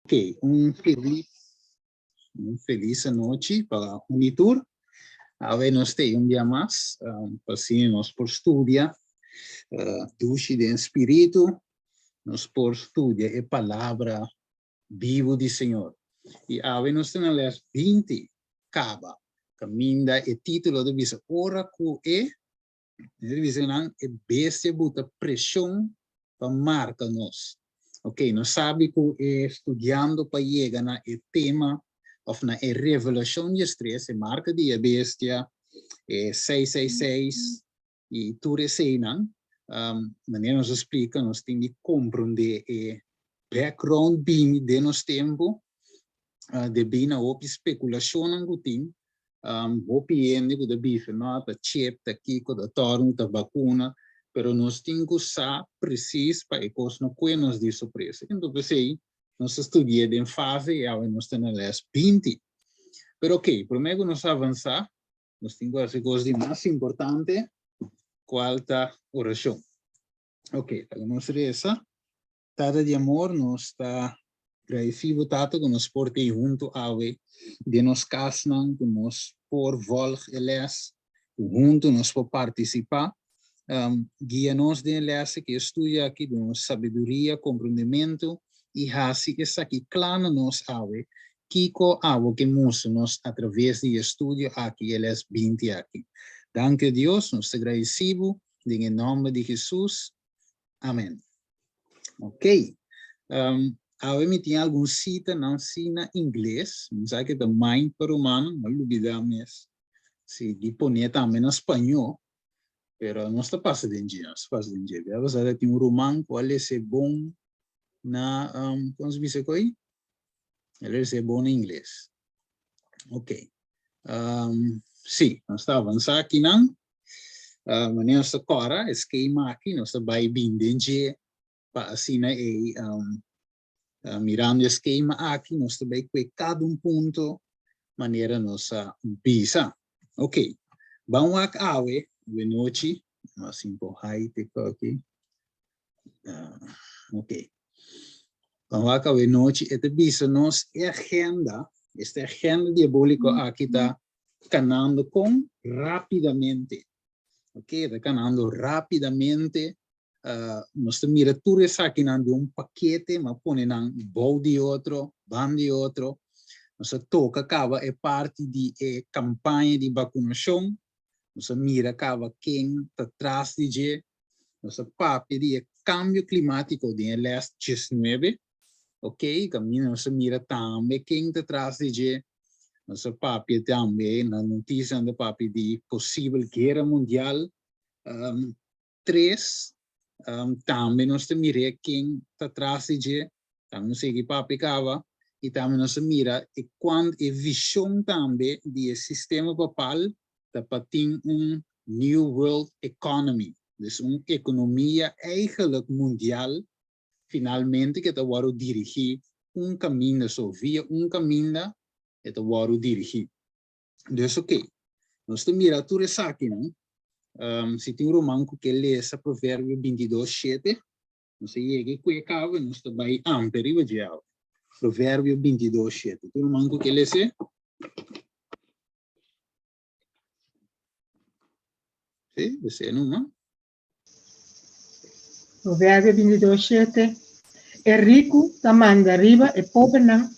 Ok, un feliz, un feliz anochi pa un y tur. Awe nos te un dia mas, um, pa asina nos por studia uh, dushi den spiritu, nos por studia e palabra bibu di Señor. Y awe nos ta na les 20 kaba, kaminda e título ta bisa ora ku e E bisa nan e bestia buta preshon pa marka nos. Ok, nos sabi ku e studiando pa yega na e tema of na e revelashon di estres, e marka di e bestia, e 666 i tur eseinan, um, manera nos a splika, nos tin di komprondé e background bini den nos tempu, uh, debí na hopi spekulashonnan ku tin, um, hopi hende ku ta bisa no, ta chip, ta kiko, ta torno, ta bakuna, pero nos tin ku sa precies pa e kos no kue nos di sorpresa. Entonces p'esei nos ta studia den fase i awe nos ta na les 20. Pero ok, promé ku nos avansá, nos tin ku hasi kos di mas importante, kual ta orashon. Ok, laga nos resa. Tata di amor, nos ta gradeci bo, Tata, cu nos por tei hunto awe den nos casnan, cu nos por volg e les, cu hunto nos por participa. Um, guia nos den e les cu e studio aki, duna nos sabiduria, comprendimento y haci esaki cla na nos awe, kico abo ke mustra nos a traves di e studio aki, e les 20 aki. Danki Dios, nos ta gradeci bo den e nomber di Jesus. Amen. Ok. Um, awe mi tin algun cita nan si na ingles. Mi sa que ta mind pa rumano, ma lubida mes. Si di pone tambe na spañó. Pero nos ta pasa den dje, nos ta pasa den dje. Bia pasada tin un ruman ku a lese bon na, um, kon se bisa koi? El a lese bon na ingles. Ok. Um, si, nos ta avansa akinan. Uh, wanneer nos ta kora e skema aki, nos ta bai bin den dje pa asina e um, uh, mirando e skema aki, nos ta bai kue kada un punto manera nos a bisa. Ok, ban wak awe, awe nochi, nos un po high tech aki. Uh, ok. Ban wak awe nochi, e ta bisa nos e agenda, esta agenda diabóliko aki ta kanando kon rápidamente. Ok, ta kanando rápidamente. Uh, nos ta mira tur esakinan di un pakete, ma pone nan bou di otro, ban di otro. Nos a toka kaba e parti di e kampaña di bakunashon. Nos a mira kaba ken ta tras di dje. Nos a papia di e kambio klimátiko den e les 19. Ok, kaminda nos a mira tambe ken ta tras di dje. Nos a papia tambe na notisianan ta papia di posibel guera mundial um, tres. Um, tambe nos ta mira ken ta tras di dje. Tambe nos sigui papia kaba. I tambe nos a mira e kwan e vision tambe di e sistema papal ta pa tin un New World Economy. Dus un ekonomia eigenlijk mundial finalmente ke ta wòrdu dirigí un kaminda so, via un kaminda e ta wòrdu dirigí. Dus oké, nos ta mira tur esakinan. Um, si tin un ruman ku ke lesa Proverbio 22, 7, nos ta yega ku e kaba, nos ta bai amper riba dje awe. Proverbio 22, 7. Tin ruman ku ke lese? Sí, lese numa. Proverbio 22, 7. E riku ta manda riba e pobernan,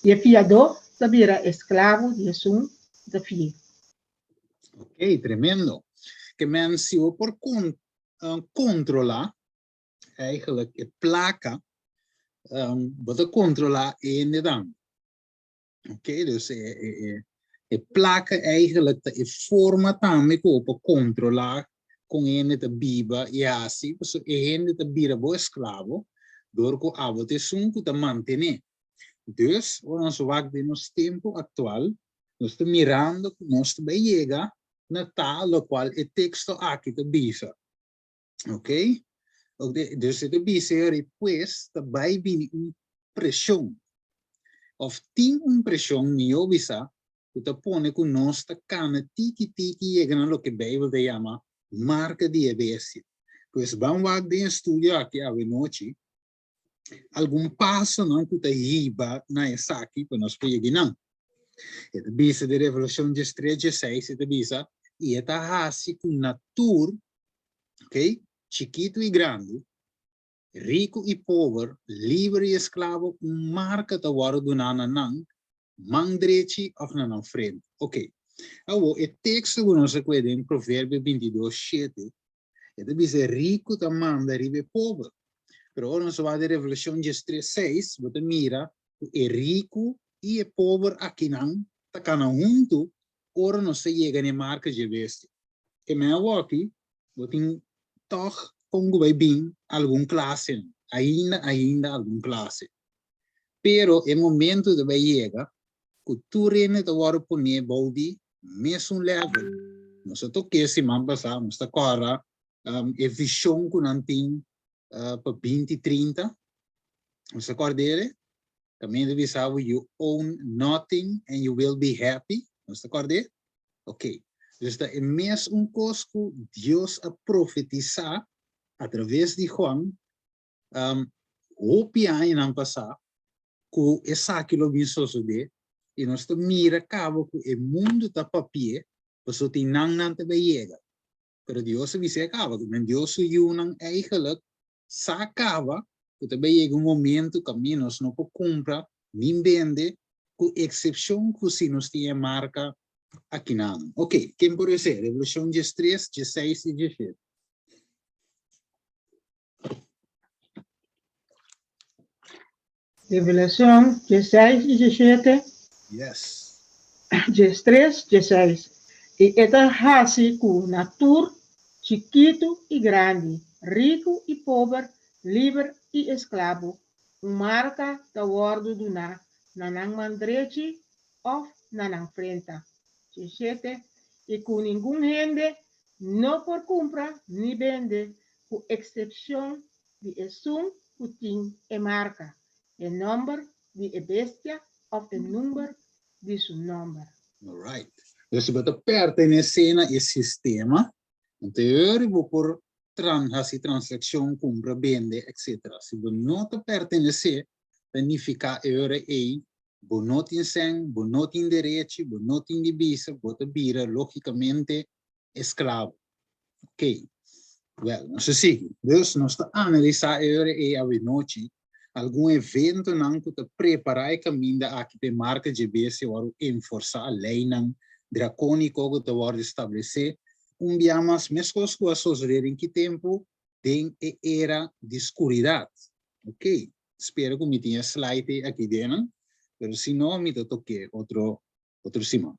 i e fiadó ta bira esklabo di esun ku ta fi'é. Ok, tremendo. Ke men si bo por kon, uh, kontrolá eigenlijk e plaka, um, bo ta kontrolá e hende tambe. Ok, dus e, e, e, e plaka eigenlijk ta e forma tambe ku bo por kontrolá kon hende ta biba i hasi, pasobra e hende ta bira bo esklabo dor ku abo ta esun ku ta mantené. Dus, ora nos wak den nos tempu aktual, nos ta mirando ku nos ta bai yega na ta lokual e teksto aki ta bisa. Ok? Dus e ta bisa e pues ta bai bini un preshon. Of tin un preshon, mihó bisa, ku ta pone ku nos ta kana tiki tiki yega na loke Beibel ta yama marka di e bestia. Pues ban wak den e studio aki awenochi. Algun pasonan ku ta hiba na esaki pa nos por yega nan. E ta bisa den Revelashon 13, 16, e ta bisa, i e ta hasi ku na tur, ok, chikitu i grandi, riku i pober, liber i esklabo, un marka ta wòrdu duná na nan man drechi òf na nan frente. Ok, awor e teksto ku nos a kohe den Proverbio 22, 7, E ta bisa e riku ta manda riba e pober. Pero ora nos wak den Revelashon 13, 6, bo ta mira ku e riku i e pober akinan ta kana huntu ora nos ta yega na e marka dje bestia. Ke men awoki bo tin tòg kon ku bai bin algun klasenan, ainda ainda algun klase. Pero e momento ta bai yega ku tur hende ta wòrdu poné bou di mesun level. Nos a tok'é siman pasá, nos ta kòrda e vishon ku nan tin pa binti 30. Nos ta kòrd'é? Kaminda ta bisa bo you own nothing and you will be happy. Nos ta kòrd'é? Oké. Dus ta e mes un kos ku Dios a profetisá atraves di Juan hopi añanan pasá ku esaki lo bin sosodé i nos ta mira kaba ku e mundu ta papié pasobra tin nan nan ta bai yega. Pero Dios a bis'é kaba ku men Dios su yunan eigenlijk sa kaba ku ta bai yega un momento kaminda nos no por kumpra ni bende ku eksepshon ku si nos tin e marka akinan. Oké, ken por esei? Revelashon 13, 16 i 17. Revelacion 16 i 17. Yes. 13, 16. I e ta hasi ku na tur, chikitu i grandi, riku i pober, liber i esklabo, un marka ta wòrdu duná na nan man drechi òf na nan frenta. 17, I ku ningun hende no por kumpra ni bende ku eksepshon di esun ku tin e marka, e nòmber di e bestia òf e number di su nòmber. Alright. Dus si bo ta pertenesé na e sistema, anto e ora bo por tran hasi transakshon, kumpra, bende, etcetera. Si bo no ta pertenesé, ta nifiká e ora ei bo no tin sèn, bo no tin derechi, bo no tin di bisa, bo ta bira lógikamente esklabo. Ok. Wel, nos ta sigui. Dus nos ta analisá e ora ei awenochi algun eventonan ku ta prepará e kaminda aki pa e marka dje bestia wòrdu enforsá, leinan drakóniko ku ta wòrdu establesé un bia mas meskos ku a sosodé den ki tempu? Den e era di skuridat. Ok. Spera ku mi tin e slide ei aki den, pero si no mi ta tok'é otro otro siman.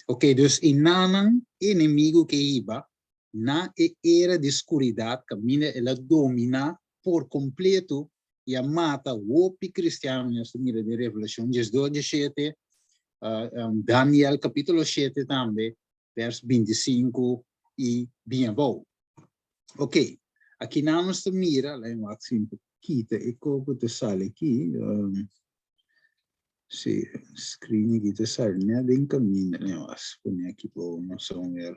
Ok, dus e nanan enemigu ke hiba na e era di skuridat kaminda el a dominá por kompleto i a mata hopi kristiano, nos ta mira den Revelashon 12, 17, Daniel kapítulo 7 tambe, vers 25 i bin abou. Ok, aki nan nos ta mira, laat me wak si mi por kita e koko ta sali aki. Sí, screen aki ta sali net den caminda. Nee, was pone aki bo nos a ver.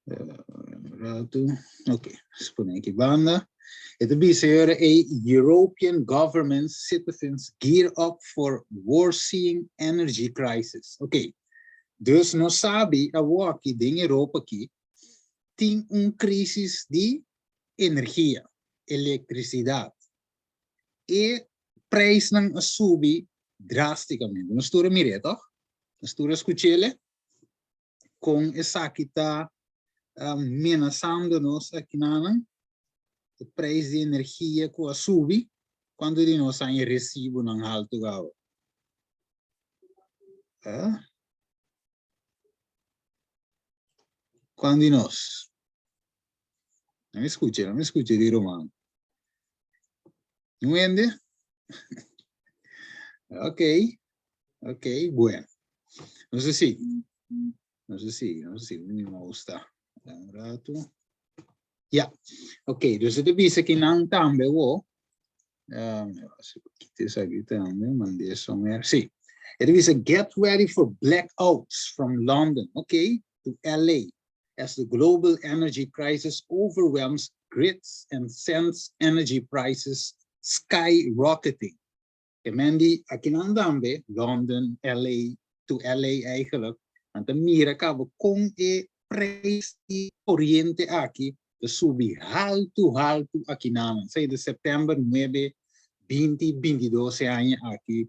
Un rato. Ok, pone aki banda. E ta bisa ahora e European government citizens gear up for worsening energy crisis. Ok, dus nos sabi awor aki den Europa aki tin un crisis di energia, electricidad. E prijsnan a subi drásticamente. Nos tur a mir'é, toch? Nos tur a skuch'ele kon esaki ta menasando nos akinanan. E prijs di energia ku a subi, kuantu di nos haña resibonan haltu gaba? Ah? Kuantu di nos? No mi skucha, no mi skucha di ruman. No hende? Ok, ok, bueno. Nos a sigui. Nos a sigui, nos a sigui. Mi mouse ta. Un rato. Ja, ok, dus e ta bisa ki nan tambe wo. Um, kita esaki tambe, mandé somewhere. Sí. E ta bisa get ready for blackouts from London, ok, to LA. As the global energy crisis overwhelms grids and sends energy prices. Skyrocketing. Ke men di akinan tambe, London, LA, to LA eigenlijk, nan ta mira kaba kon e prijs di koriente aki ta subi haltu haltu akinan. Esei ta september 9, 2022 e aña aki,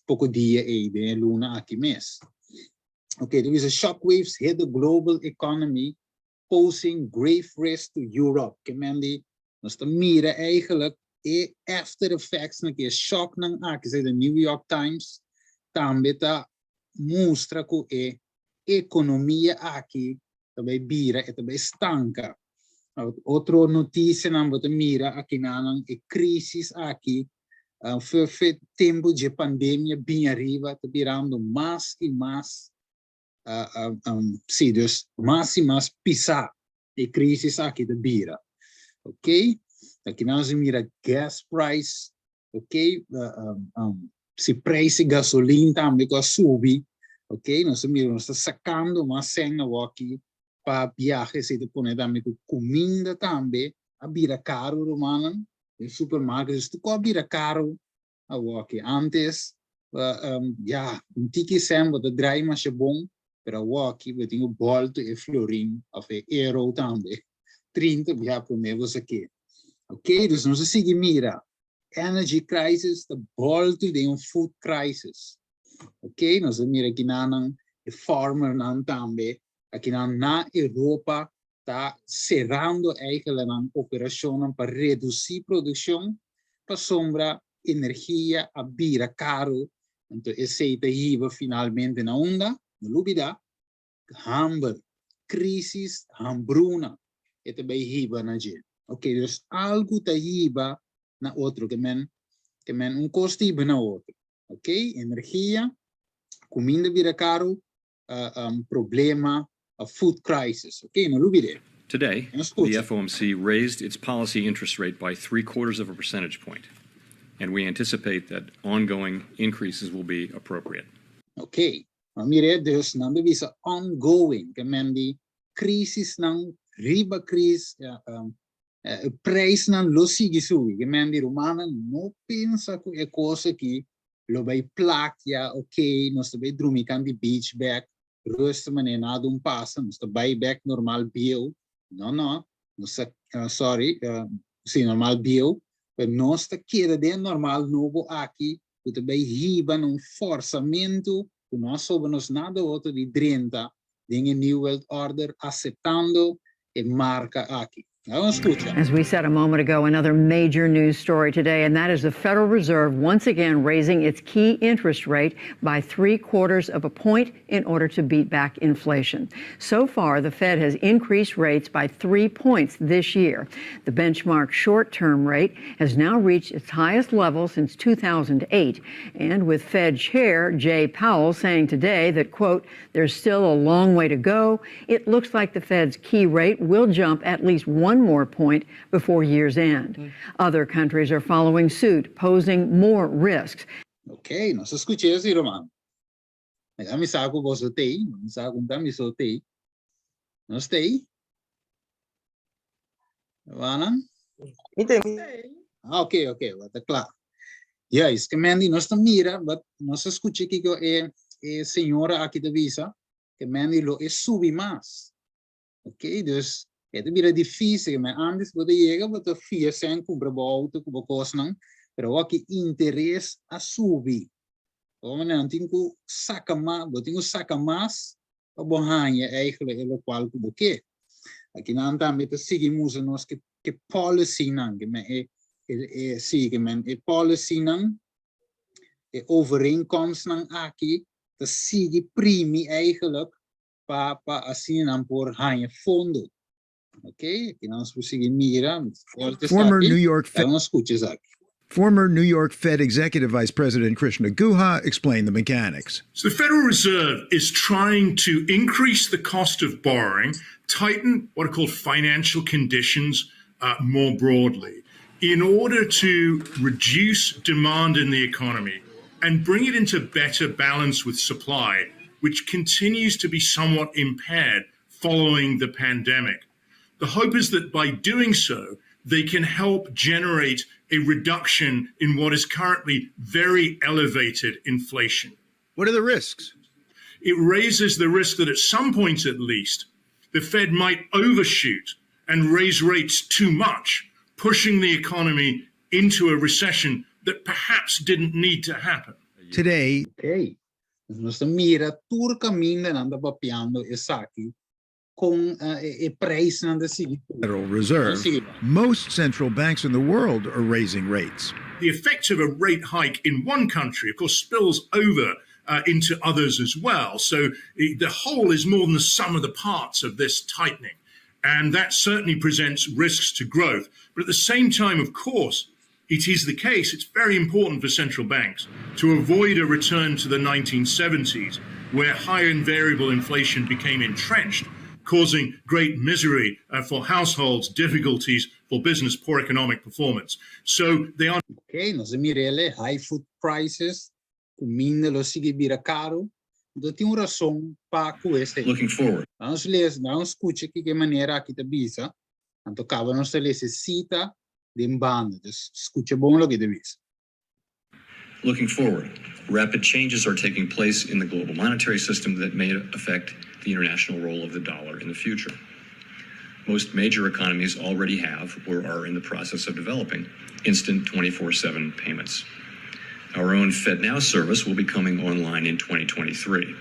poko dia ei den e luna aki mes. Ok, ta bisa shockwaves hit the global economy, posing grave risk to Europe. Ke men di nos ta mira eigenlijk e after effects na ku e shocknan aki, esei the New York Times tambe ta mustra ku e ekonomia aki ta bai bira, e ta bai stanka. Otro notisianan bo ta mira akinanan, e krisis aki for tempu dje pandemia bin ariba ta birando mas i mas, si, dus mas i mas pisá e krisis aki ta bira. Ok, akinan nos mira gas price, ok, si prijs di gasolin tambe ku a subi, ok, nos mira nos ta sakando mas sèn awoki pa biahe. Si ta pone tambe ku kuminda tambe a bira karu, rumannan, den supermarket, dus tur a bira karu awoki. Antes, ja, un tiki sèn bo ta drai masha bon, pero awoki bo tin ku bòltu e florin òf e euro tambe 30 bia promé bo sak'é. Ok, dus nos a sigui mira energy crisis ta bòltu den un food crisis. Ok, nos a mira akinan e farmernan tambe akinan na Europa ta serando eigenlijk nan operashonnan pa redusí produkshon pasobra energia a bira karu. Anto esei ta hiba finalmente na unda? No lubidá, hamber, krisis, hambruna e ta bai hiba na dje. Ok, dus algu ta hiba na otro, ke men un kos ta hiba na otro. Ok, energia, kuminda bira karu, problema, a food crisis. Ok, no lubid'é. Today, Nos the skucha. FOMC raised its policy interest rate by 3/4 of a percentage point, and we anticipate that ongoing increases will be appropriate. Ok, maar mira, dus nan ta bisa ongoing, ke men di krisisnan riba krisis, ja, prijsnan lo sigui subi. Ke men di, rumannan, no pensa ku e kos aki lo bai plakia, ok, nos ta bai drumi kant'i beach bèk, rustig manera nada no pasa, nos ta bai bèk normal bieu. No, no, nos ta, sorry, si, normal bieu, pero nos ta keda den normal nobo aki, ku ta bai hiba un forsamentu, ku no sobra nos nada otro di drenta den e New World Order aseptando e marka aki. Ban skucha. As we said a moment ago, another major news story today, and that is the Federal Reserve once again raising its key interest rate by 3/4 of a point in order to beat back inflation. So far, the Fed has increased rates by 3 points this year. The benchmark short term rate has now reached its highest level since 2008. And with Fed Chair Jay Powell saying today that, quote, "there's still a long way to go," it looks like the Fed's key rate will jump at least one more point before year's end. Other countries are following suit, posing more risks. Ok, nos a skucha esei, ruman. Mi sa ku boso t'ei, mi sa ku mi so t'ei. Nos t'ei? Rumannan? Entendi. Ah, ok, ta kla. Juist, ke men di nos ta mira, but nos a skucha ku e señora aki ta bisa, ke men di lo e subi mas. Ok, dus e ta bira difísil, ma antes bo ta yega, bo ta fia sèn kumpra bo outo ku bo kosnan, pero aki interes a subi. Bo no tin ku saka mas, bo tin ku saka mas pa bo haña eigenlijk e lokual ku bo ke. Akinan tambe ta sigui mustra nos ku policy nan, ke men e si, ke men e policy nan, e overeenkomst nan aki, ta sigui primi eigenlijk pa asina nan por haña fondo. Ok? Aki nos por sigui mira, forte Former New York Fed, Ban skucha esaki. Former New York Fed Executive Vice President Krishna Guha explained the mechanics. So the Federal Reserve is trying to increase the cost of borrowing, tighten what are called financial conditions more broadly, in order to reduce demand in the economy and bring it into better balance with supply, which continues to be somewhat impaired following the pandemic. The hope is that by doing so, they can help generate a a reduction in what is currently very elevated inflation. What are the risks? It raises the risk that at some point at least, the Fed might overshoot and raise rates too much, pushing the economy into a recession that perhaps didn't need to happen. Today, Ok. Nos ta mira tur kaminda nan ta papiando esaki kon e prijsnan ta sigui subi. Federal Reserve, Sigui. most central banks in the world are raising rates. The effect of a rate hike in one country, of course, spills over into others as well. So the whole is more than the sum of the parts of this tightening. And that certainly presents risks to growth. But at the same time, of course, it is the case, it's very important for central banks to avoid a return to the 1970s, where high and variable inflation became entrenched, causing great misery for households, difficulties for business, poor economic performance. So they are Ok, nos a mir'é, high food prices, kuminda lo sigui bira karu. Anto tin un rason pa ku esei. Looking forward, Ban lesa, ban skucha ki e manera aki ta bisa. Anto kaba nos lesa sita den banda. Dus skucha bon loke e ta bisa. Looking forward, rapid changes are taking place in the global monetary system that may affect the international role of the dollar in the future. Most major economies already have or are in the process of developing instant 24/7 payments. Our own FedNow service will be coming online in 2023.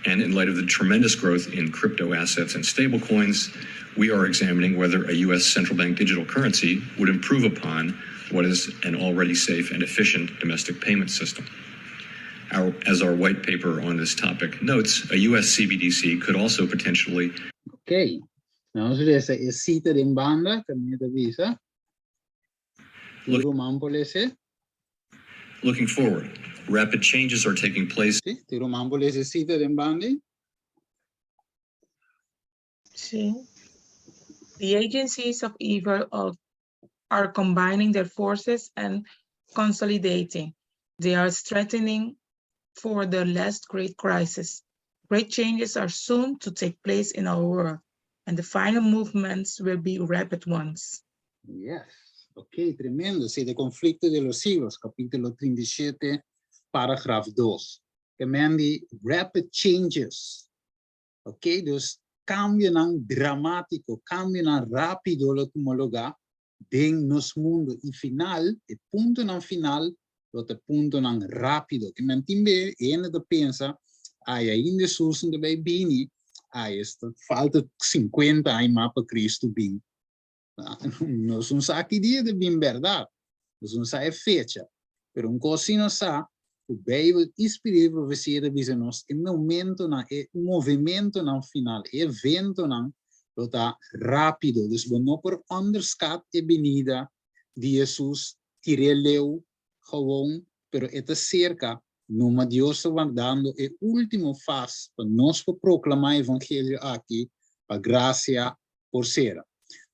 And in light of the tremendous growth in crypto assets and stablecoins, we are examining whether a U.S. central bank digital currency would improve upon what is an already safe and efficient domestic payment system. As our white paper on this topic notes, a U.S. CBDC could also potentially Ok. Ban lesa e sita den banda, tambe ta bisa. Look- Ruman por lesa. Looking forward, rapid changes are taking place Si, tin ruman por lesa e sita den banda. Sí. The agencies of evil are combining their forces and consolidating. They are strengthening for the last great crisis. Great changes are soon to take place in our world, and the final movements will be rapid ones. Yes. Ok, tremendo. Sí, de Conflicto de los Siglos, kapítulo 37, paragraf 2. Ke men di rapid changes. Ok, dus kambionan dramátiko, kambionan rápido lo tuma lugá den nos mundu. I final, e puntonan final, lo ta puntonan rápido. Ke men tin be, hende ta pensa, ai, ainda Hesus no ta bai bini, ai, esta falta 50 aña mas pa Kristu bin. Nos no sa ki dia e ta bin bèrdat. Nos no sa e fecha. Pero un kos si nos sa, ku Beibel i spiritu di profesia ta bisa nos e momentonan, e movimentonan final, e eventonan lo ta rápido. Dus bo no por onderskat e binida di Hesus, tir'é leu gewoon, pero e ta serka. Numa Dios ta wardando e último fase pa nos por proklamá e evangelio aki pa grasia por sera.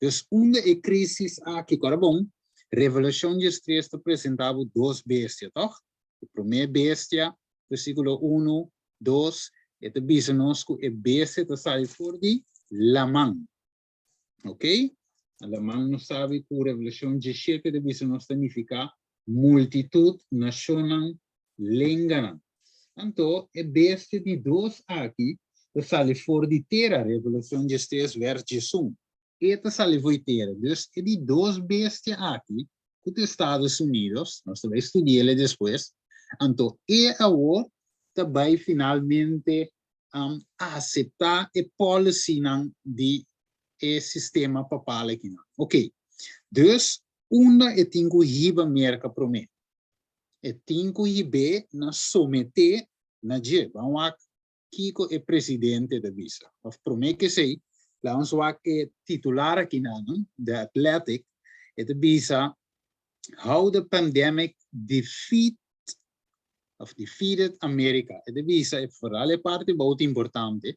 Dus unda e krísis aki, kòrda bon, Revelashon 13 ta presentá bo dos bestia, tòg? E promé bestia, versíkulo 1, 2, e ta bisa nos ku e bestia ta sali for di laman. Ok? Laman nos sabi ku Revelashon 17 ta bisa nos ta nifiká multitut, nashonnan, lenganan. Anto, e bestia di dos aki ta sali for di tera, Revelashon 13 vers 11. E ta sali for di tera. Dus e di dos bestia aki, ku ta Estados Unidos, nos ta bai studi'el despues, anto e awor ta bai finalmente aseptá e policynan di e sistema papal akinan. Ok. Dus, unda e tin ku hiba Merka promé? E tin ku hib'é na someté na dje. Ban wak kiko e presidente ta bisa. Òf promé ku esei, laga nos wak e titular akinan, The Athletic, e ta bisa How the pandemic defeat of defeated America. E ta bisa, e foral e parti bou ta importante,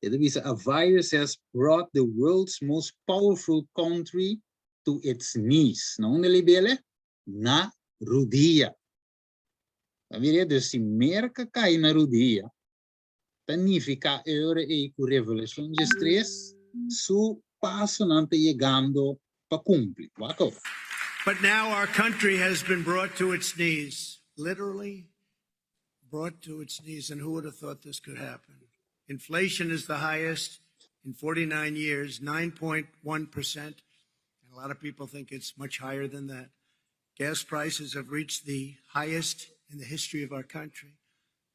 e ta bisa a virus has brought the world's most powerful country to its knees. Na unda el bele? Na rudia. Ta mira, dus si Merka kai na rudia, ta nifiká e ora ei ku Revelashon 13 su pasonan ta yegando pa kumpli. Wak. But now our country has been brought to its knees, literally brought to its knees. And who would have thought this could happen? Inflation is the highest in 49 years, 9.1%. And a lot of people think it's much higher than that. Gas prices have reached the highest in the history of our country.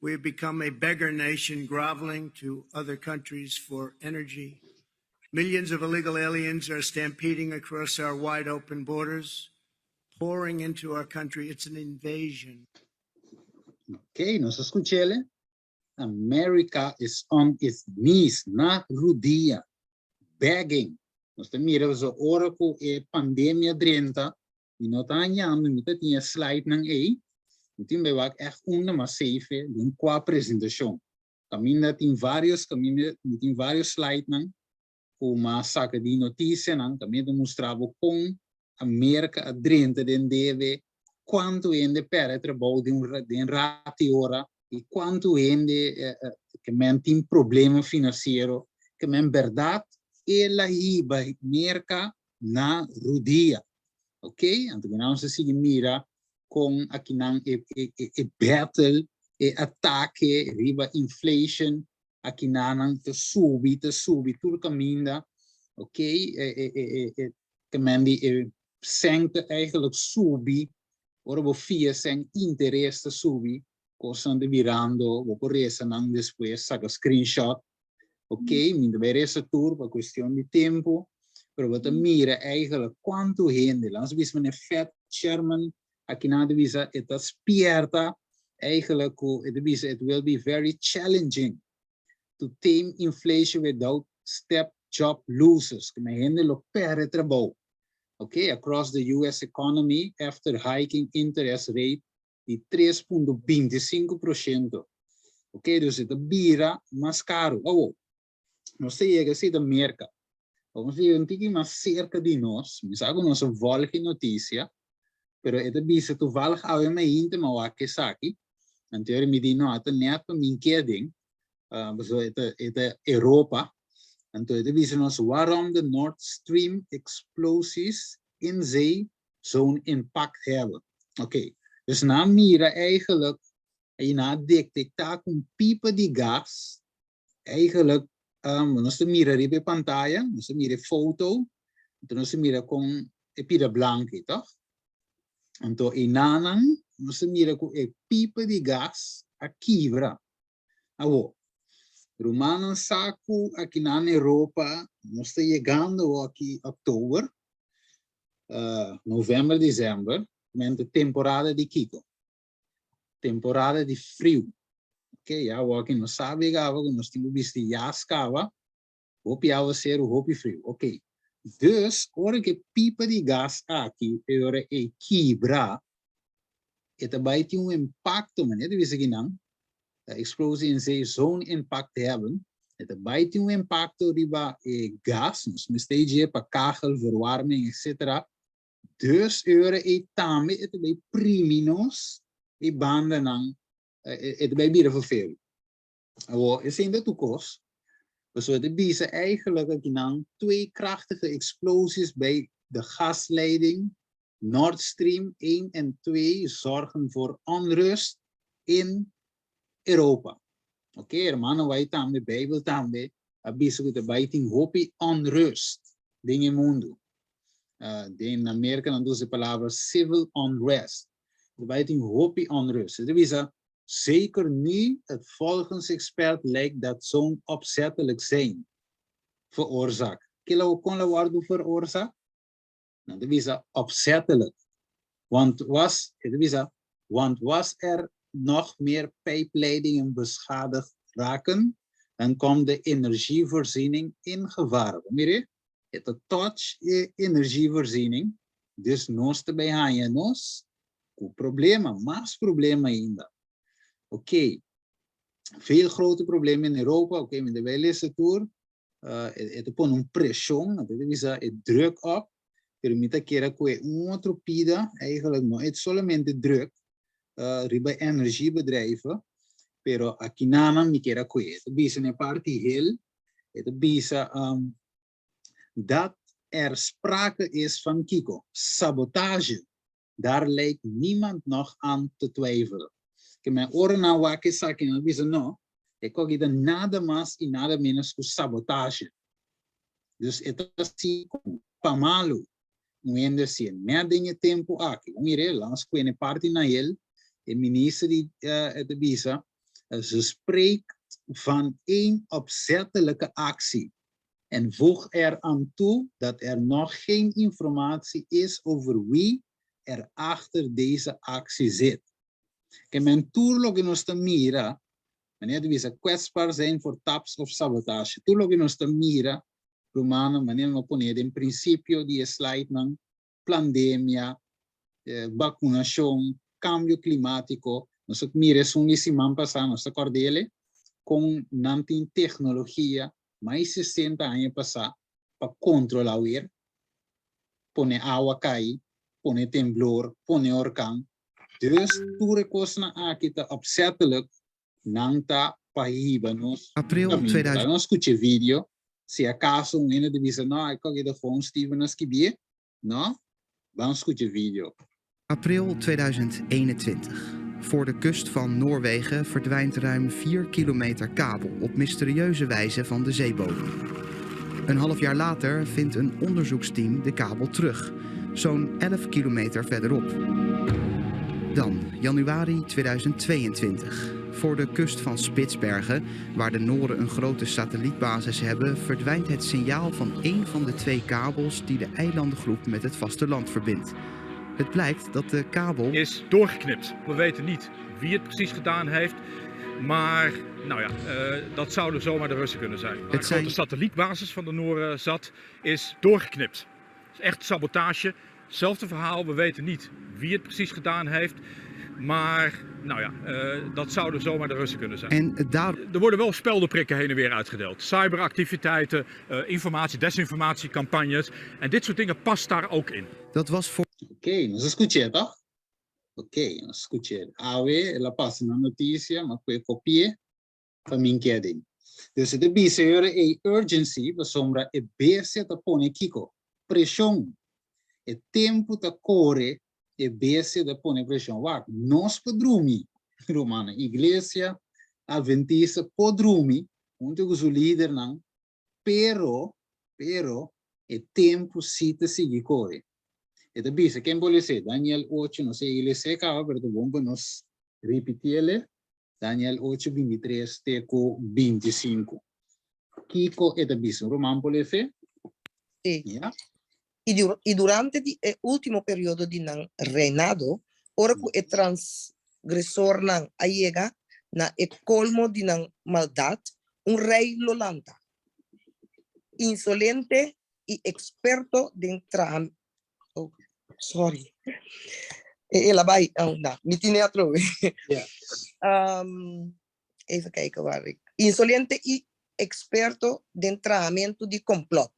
We have become a beggar nation, groveling to other countries for energy. Millions of illegal aliens are stampeding across our wide open borders, pouring into our country. It's an invasion. Ok, nos a skuch'é. America is on its knees, na rudia, begging. Nos ta mira so ora ku e pandemia drenta, mi no ta hañando, mi ta tin slide nan ei, mi tin bai wak echt unda m'a save den kua presentashon. Kaminda tin varios, kaminda mi tin varios slide nan, ku m'a saka di notisia nan, kaminda mustra bo kon Amerika a drenta den debe, kuantu hende pèrdè trabou den ratu ora, i kuantu hende ke men tin problema finansiero, ke men berdat el a hiba Merka na rudia. Ok? Anto nos a sigui mira kon akinan e battle, e atake riba inflation, akinan ta subi tur kaminda, ok? E ke men di e sèn ta eigenlijk subi, ora bo fia sèn, interes ta subi, kos ta birando, bo por resa nan despues, saka screenshot, ok? Mi ta bai resa tur pa kuestion di tempu, pero bo ta mira eigenlijk kuantu hende, laten we bisa e Fed chairman, akinan ta bisa, e ta spièrta, eigenlijk, e ta bisa, it will be very challenging to tame inflation without step job losses, ke men hende lo pèrdè trabou. Ok, across the US economy after hiking interest rate di 3,25%. Ok, dus e ta bira mas karu. Oh, nos ta yega asina di Merka. Ban wak un tiki mas serka di nos, mi sa ku nos a volg notisia, pero e ta bisa toevallig awe mainta m'a wak esaki. Anto mi di no, ata net pa mi keding. So e ta Europa. Anto e ta bisa nos waarom de Nord Stream explosies in zee zo'n impact hebben. Oké, dus nan a mira eigenlijk, i nan a detektá ku pipa di gas, eigenlijk, nos mira riba pantaya, nos mira foto, anto nos mira ku e pida blanku, toch? Anto, einan, nos mira ku e pipa di gas a kibra. Awor, rumannan sa ku aki na Europa, nos ta yegando aki òktober, novèmber, desèmber, ta temporada di kiko? Temporada di friu. Ok, ya aki nos sabi ku nos tin ku bisti jas kaba, hopi awaseru, hopi friu. Ok. Dus, ora ku pipa di gas aki, ora e kibra, e tambe tin un impakto, ma net wist ik não, de explosie in zee zo'n impact hebben, e tambe tin un impakto riba e gas, nos mester pa kachel, verwarming, etc. Dus ora e tambe e tambe primi nos e bandanan e tambe bira vervel. Awor, esei ta tur kos. Dus e ta bisa eigenlijk dat dan twee krachtige explosies bij de gasleiding Nord Stream 1 en 2 zorgen voor onrust in Europa. Oké, okay, rumannan, bai tambe, Bijbel tambe, a bisa ku bai tin hopi onrust den mundu. Den Amérika nan usa e palabra civil unrest. Bai tin hopi onrust. E ta bisa, zeker nu het volgens expert lijkt dat zo'n opzettelijk zijn veroorzaakt. Kila kon la worden veroorzaakt? Nou, dat is opzettelijk. Want was er nog meer pijpleidingen beschadigd raken, dan komt de energievoorziening in gevaar. Mira, e touch e energievoorziening, dus nos ta bai haña nos ku problema, mas problema ainda. Oké, veel grote problemen in Europa, oké, okay, mi lezen tur, e ta pone un preshon, e druk op, pero mi ta kere ku un otro pida, eigenlijk no ta solamente druk, riba energiebedrijven, pero aki nan mi ke ku e ta bisa na parti hel, e ta bisa dat er sprake is van kiko? Sabotage. Daar lijkt niemand nog aan te twijfelen. Ke men ora nan wak esaki nan bisa no, e koki ta nada mas y nada menos ku sabotage. Dus e ta si pa malu. Un hende si net den e tempo aki. Bo mira, lans ku parti na el, e minister di e ta bisa, ze spreekt van een opzettelijke actie en voegt er aan toe dat er nog geen informatie is over wie er achter deze actie zit. Ke men tur loke nos ta mira, manera ta bisa kwetsbaar zijn voor taps of sabotage. Tur loke nos ta mira, rumannan, manera nos pone den prinsipio di e slidenan, pandemia, vakunashon, kambio klimátiko. Nos a mira esun di siman pasá, nos ta kòrd'é kon nan tin teknologia mas 60 aña pasá pa kontrolá weer, pone awa kai, pone temblor, pone orkan. Dus tur e kosnan aki ta opzettelijk nan ta pa hiba nos April kaminda. 2000. Laga nos skucha e video, si akaso un hende ta bisa no, e koki ta gewoon Steven a skibié, no, ban skucha e video. April 2021. Voor de kust van Noorwegen verdwijnt ruim 4 kilometer kabel op mysterieuze wijze van de zeebodem. Een half jaar later vindt een onderzoeksteam de kabel terug, zo'n 11 kilometer verderop. Dan januari 2022. Voor de kust van Spitsbergen, waar de Noren een grote satellietbasis hebben, verdwijnt het signaal van één van de twee kabels die de eilandengroep met het vasteland verbindt. Het blijkt dat de kabel is doorgeknipt. We weten niet wie het precies gedaan heeft. Maar nou ja, dat zouden zomaar de Russen kunnen zijn. Waar Het de zijn- grote satellietbasis van de Noren zat, is doorgeknipt. Het is echt sabotage. Hetzelfde verhaal, we weten niet wie het precies gedaan heeft. Maar nou ja, dat zouden zomaar de Russen kunnen zijn. En daar Er worden wel speldenprikken heen en weer uitgedeeld. Cyberactiviteiten, informatie, desinformatiecampagnes. En dit soort dingen past daar ook in. Dat was voor Oké, nos a skuch'é, toch? Oké, nos a skuch'é. Awe, el a pasa na notisia, ma ku e kopi'é pa min ke aden. Dus e ta bisa yora e urgency, pasobra e bestia ta pone kiko? Preshon. E tempu ta kore, e bestia ta pone preshon. Wak, nos por drumi, rumannan. Iglesia Adventista por drumi, huntu ku su lidernan, Pero, pero, e tempu sí ta sigui kore. E ta bisa, ken por les'é? Daniel ocho, nos a yega les'é kaba, pero ta bon pa nos ripitiel. Daniel ocho, 23 te ku 25. Kiko e ta bisa? Un ruman por les'é? Sí. Ya. I durante di e último periodo di nan reinado, ora ku e transgresornan a yega na e kolmo di nan maldat, un rei lo lanta, insolente i eksperto den traha, oh, sorry, el a bai, oh, na, mi tine atrobe. Even kijken waar ik, insolente i eksperto den trahamentu di komplòt.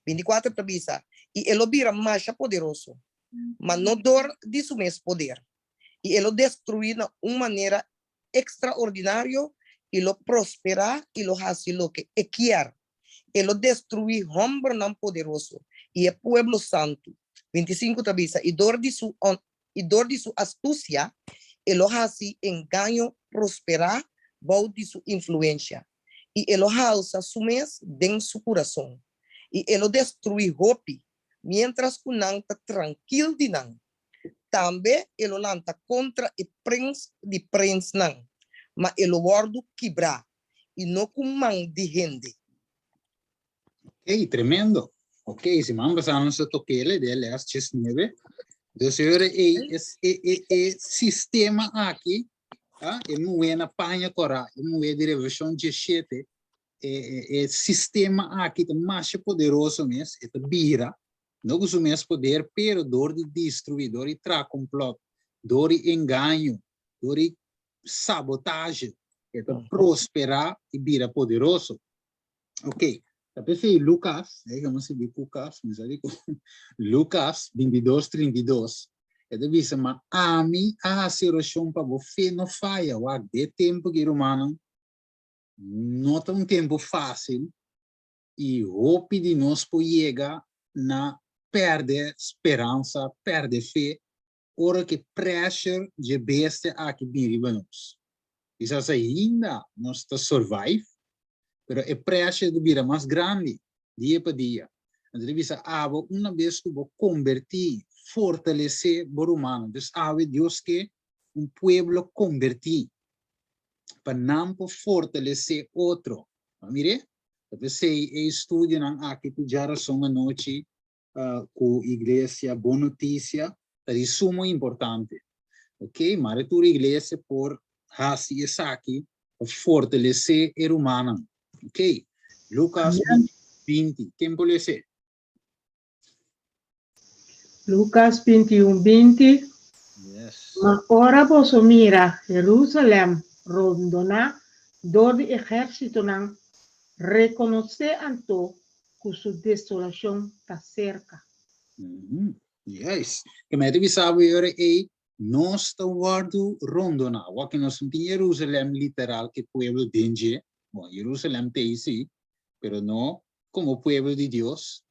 24 ta bisa, I e lo bira masha poderoso, ma no dor di su mes poder, i e lo destruí na un manera ekstraordinario, i lo prosperá i lo hasi loke e kier. E lo destruí hòmbernan poderoso i e pueblo santu. 25 ta bisa, I dor di su i dor di su astusia e lo hasi engaño prosperá bou di su influensia, i e lo halsa su mes den su kurason, i e lo destruí hopi, miéntras ku nan ta trankil di nan. Tambe e lo lanta kontra e prens di prensnan, ma e lo wòrdu kibrá, i no ku man di hende. Ok, tremendo. Ok, siman pasá nos a tok'el den les 19. Dus e ora ei, e, e, e sistema aki, ah, e muhé na paña kòrá, e muhé di Revelashon 17, e, e, e sistema aki ta masha poderoso mes, e ta bira, no ku su mes poder, pero dor di destruí, dor di traha komplòt, dor di engaño, dor di sabotahe, e ta prosperá i bira poderoso. Ok, ta p'esei Lucas, e kamos sibi Lucas, mi sa di ku Lucas 22, 32, e ta bisa, ma ami a hasi orashon pa bo fe no faya. Wak, de tempu ki rumannan no ta un tempu fásil i hopi di nos por yega. na pèrdè speransa, pèrdè fe, ora ku e pressure dje bestia aki bin riba nos. Kisas ainda nos ta survive, pero e pressure ta bira mas grandi dia pa dia. Anto ta bisa abo una bes ku bo kombertí, fortalesé bo rumannan. Dus awe Dios ke un pueblo kombertí pa nan por fortalesé otro. Bo mir'é? Ta p'esei e estudionan aki ku djarason anochi ku Iglesia Bon Notisia ta di sumo importante. Ok, mare tur iglesia por hasi esaki pa fortalesé e rumannan. Ok, Lukas 20, ken por les'é? Lukas 21, 20 Yes. Ma ora boso mira Jerusalèm rondoná dor di ehérsitonan, rekonosé anto ku su desolashon ta serka. Yes. Ke mei ta bisa bo e ora ei, nos ta wòrdu rondoná. Wak nos no tin Jerusalèm literal ku e pueblo den dje. Bon, Jerusalèm ta ei sí, pero no komo pueblo di Dios,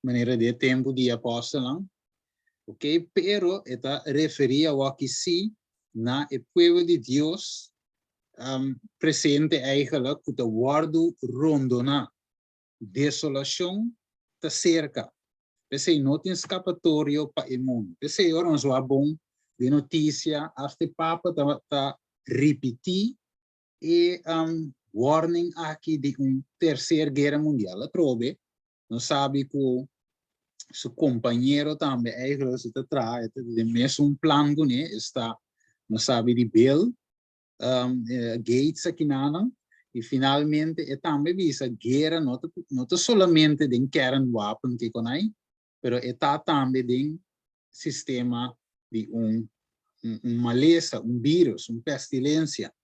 manera den e tempu di e apòstelnan. Ok, pero e ta referí awor sí na e pueblo di Dios presente eigenlijk ku ta wòrdu rondoná. Desolashon ta serka. P'esei no tin skapatorio pa e mundu. P'esei ora nos wak bon den notisia, asta e Papa ta ta ripití e warning aki di un terser guera mundial. Atrobe nos sabi ku su kompañero tambe eigenlijk si ta traha e ta den mesun plan kuné, esta nos sabi di Bill Gates akinanan y finalmente e tambe bisa guera no ta no ta solamente den kernwapen ke kon hay pero e ta tambe den sistema di un un malesa un virus un pestilencia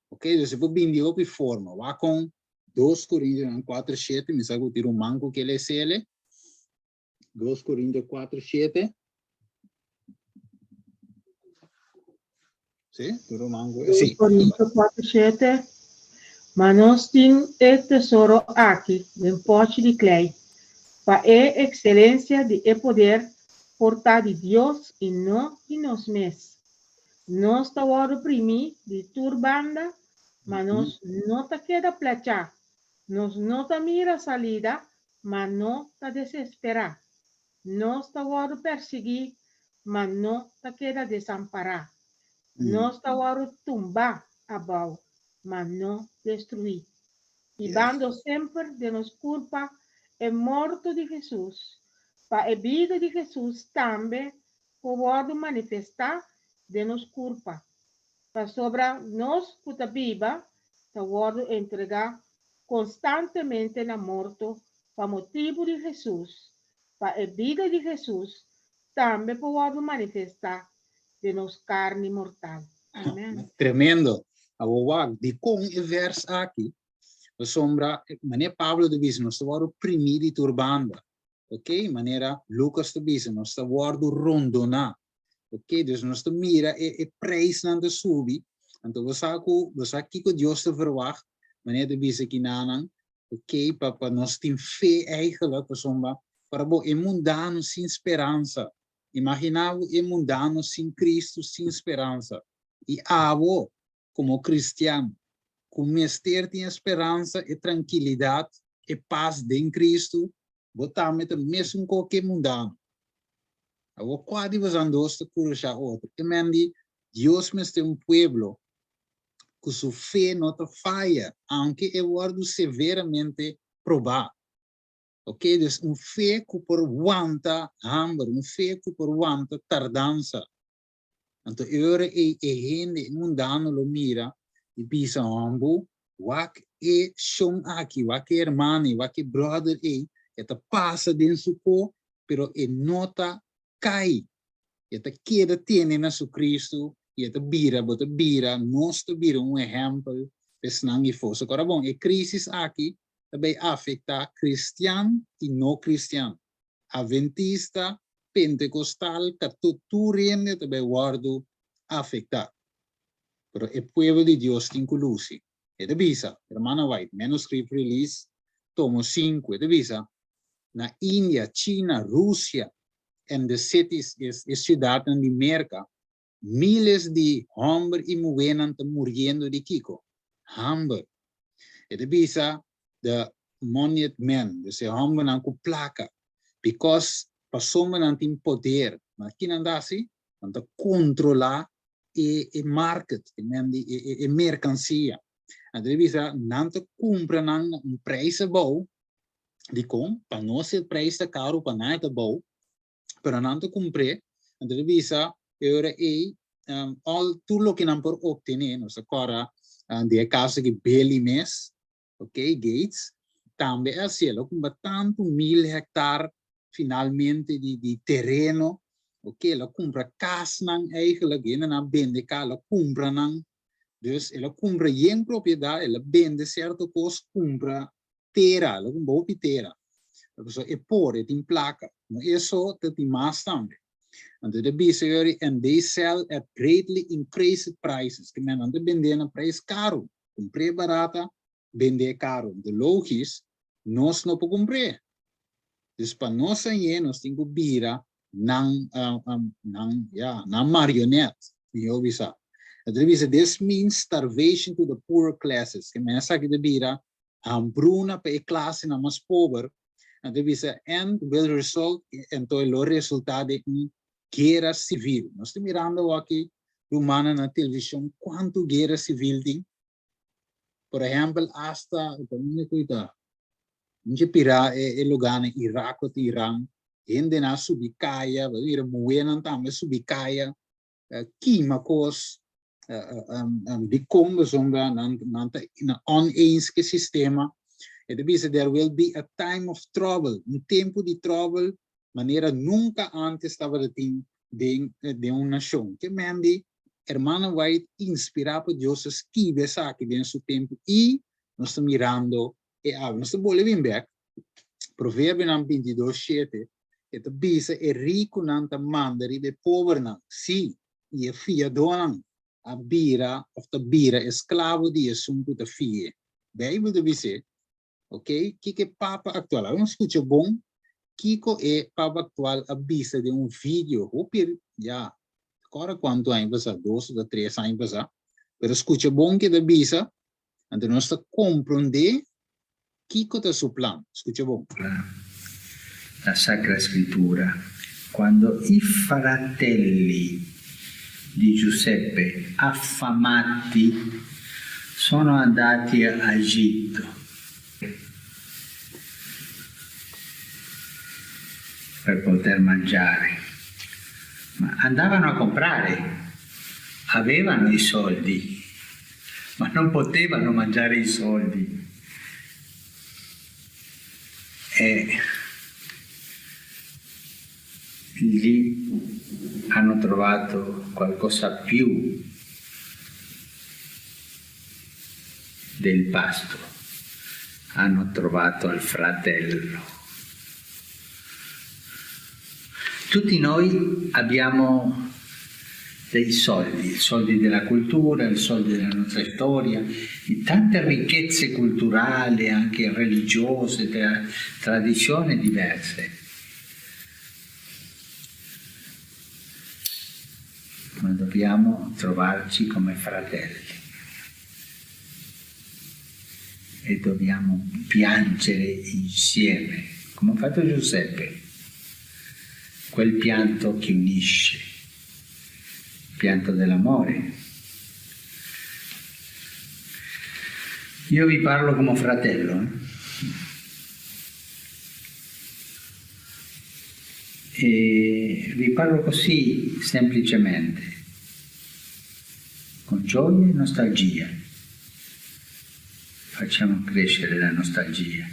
ok dus e por bin di hopi forma wak kon dos Corintionan kuater shete mi sa ku tin ruman ku ke lesele Dos Corintio 4, 7. Sí, tu ruman ku sí. Corintio 4, 7. Ma nos tin e tesoro aki den pòchi di klei, pa e ekselensia di e poder por ta di Dios i no di nos mes. Nos ta wòrdu primí di tur banda, ma nos no ta keda plachá. Nos no ta mira salida, ma no ta desesperá. Nos ta wòrdu persiguí, ma no ta keda desampará. Nos ta wòrdu tumbá abou, ma no destruí. Hibando semper den nos kurpa e morto di Hesus, pa e bida di Hesus tambe por wòrdu manifestá den nos kurpa. Pasobra nos ku ta biba ta wòrdu entregá konstantemente na morto pa motibu di Hesus, pa e bida di Hesus tambe por wòrdu manifestá den nos karni mortal. Amen. Tremendo! Awor wak, dikon e vèrs aki? Pasobra, manera Pablo ta bisa, nos ta wòrdu primí di tur banda. Ok, manera Lukas ta bisa, nos ta wòrdu rondoná. Ok, dus nos ta mira e e prijsnan ta subi, anto bo sa ku bo sa kiko Dios ta verwagt, manera ta bisa kinanan, ok, pa pa nos tin fe eigenlijk, pasobra para bo e mundano sin speransa, imagina bo e mundano sin Cristo, sin speransa, i abo komo kristian ku mester tin e speransa, e trankilidat, e pas den Cristo, Bo tambe ta mesun ko ke mundano. Awor kua di bosan dos ta kurashá otro? E men di, Dios mester un pueblo ku su fe no ta faya, aunke e wòrdu severamente probá. Ok, dus un fe ku por wanta hamber, un fe ku por wanta tardansa. Anto e ora ei e hende, e mundano lo mira i bisa, Hombu, wak e shon aki, wak e hermano ei, wak e brother ei, e ta pasa den su ko, pero e no ta kai. E ta keda tene na su Cristo i e ta bira, bo ta bira, nos ta bira un ehèmpel pa esnan i for. So kora bon, e krisis aki ta bai afektá kristian i no kristian. Aventista, Pentekostal, kato tur hende ta bai wòrdu afektá. Pero e pueblo di Dios tin ku lusi. E ta bisa, Hermana White, Manuscript Release, tomo sinku, e ta bisa. Na India, China, Rusia and the cities, e siudatnan di Merka, miles di hòmber i muhénan ta muriendo di kiko? Hamber. E ta bisa the moneyed men, dus e hòmbernan ku plaka, because pasobra nan tin poder. Ma ki nan ta hasi? Nan ta kontrolá e e market, e men di e e merkansia. Anto e bisa nan ta kumpra nan na un prijs abou, dikon? Pa nos e prijs ta karu, pa nan e ta abou, pero nan ta kumpr'é. Anto e bisa e ora ei al tur loke nan por optené, nos ta kòrda di e kaso di Billy mes, ok, Gates, tambe a hasié, el a kumpra tantu mil hektar finalmente di di tereno, ok, el a kumpra kasnan eigenlijk, hendenan a bende kas, el a kumpra nan, dus el a kumpra yen propiedat, el a bende sierto kos, kumpra tera, el a kumpra hopi tera, pasobra e por, e tin plaka, no eso ta tin mas tambe. Anto e ta bisa yori, and they sell at greatly increased prices, ke men nan ta bende na prijs karu. Kumpr'é barata, bend'é karu. Anto logis, nos no por kumpr'é. Dus pa nos hañ'é, nos tin ku bira nan, nan, ya, nan marionet, mihó bisa. Anto ta bisa, this means starvation to the poorer classes. Ke men esaki ta bira hambruna pa e klasenan mas pober. Anto ta bisa, and will result, anto e lo resultá den un guera sivil. Nos ta mirando awaki rumannan na televishon kuantu guera sivil tin. Por ehèmpel asta unda ku ta? Mucha pira e lugánan Irak òf Iran, hendenan a subi kaya, bo a mira muhénan tambe a subi kaya, kima kos, dikon pasobra nan nan ta na oneens ku e sistema. E ta bisa there will be a time of trouble, un tempu di trouble manera nunka antes tabata tin den den un nashon. Ke men di Hermana White inspirá pa Dios a skibi esaki den su tempu i nos ta mirando e awe. Nos ta bolbe bin bek Proverbionan 22, 7, e ta bisa e rikunan ta manda riba e pobernan, sí, i e fiadónan a bira òf ta bira esklabo di esun ku ta fi'é. Beibel ta bis'é. Ok, kiko e papa aktual? Awor nos skucha bon kiko e papa aktual a bisa den un video hopi ya kòrda kuantu aña pasá, dos ota tres aña pasá, pero skucha bon ke ta bisa, anto nos ta komprondé kiko ta su plan. Skucha bon. La Sacra Scrittura, quando i fratelli di Giuseppe affamati sono andati a Egitto per poter mangiare, ma andavano a comprare, avevano i soldi, ma non potevano mangiare i soldi. E lì hanno trovato qualcosa più del pasto, hanno trovato il fratello. Tutti noi abbiamo dei soldi, i soldi della cultura, i soldi della nostra storia, di tante ricchezze culturali, anche religiose, tra tradizioni diverse. Ma dobbiamo trovarci come fratelli e dobbiamo piangere insieme, come ha fatto Giuseppe, quel pianto che unisce, il pianto dell'amore. Io vi parlo come fratello. Eh? E vi parlo così semplicemente, con gioia e nostalgia. Facciamo crescere la nostalgia,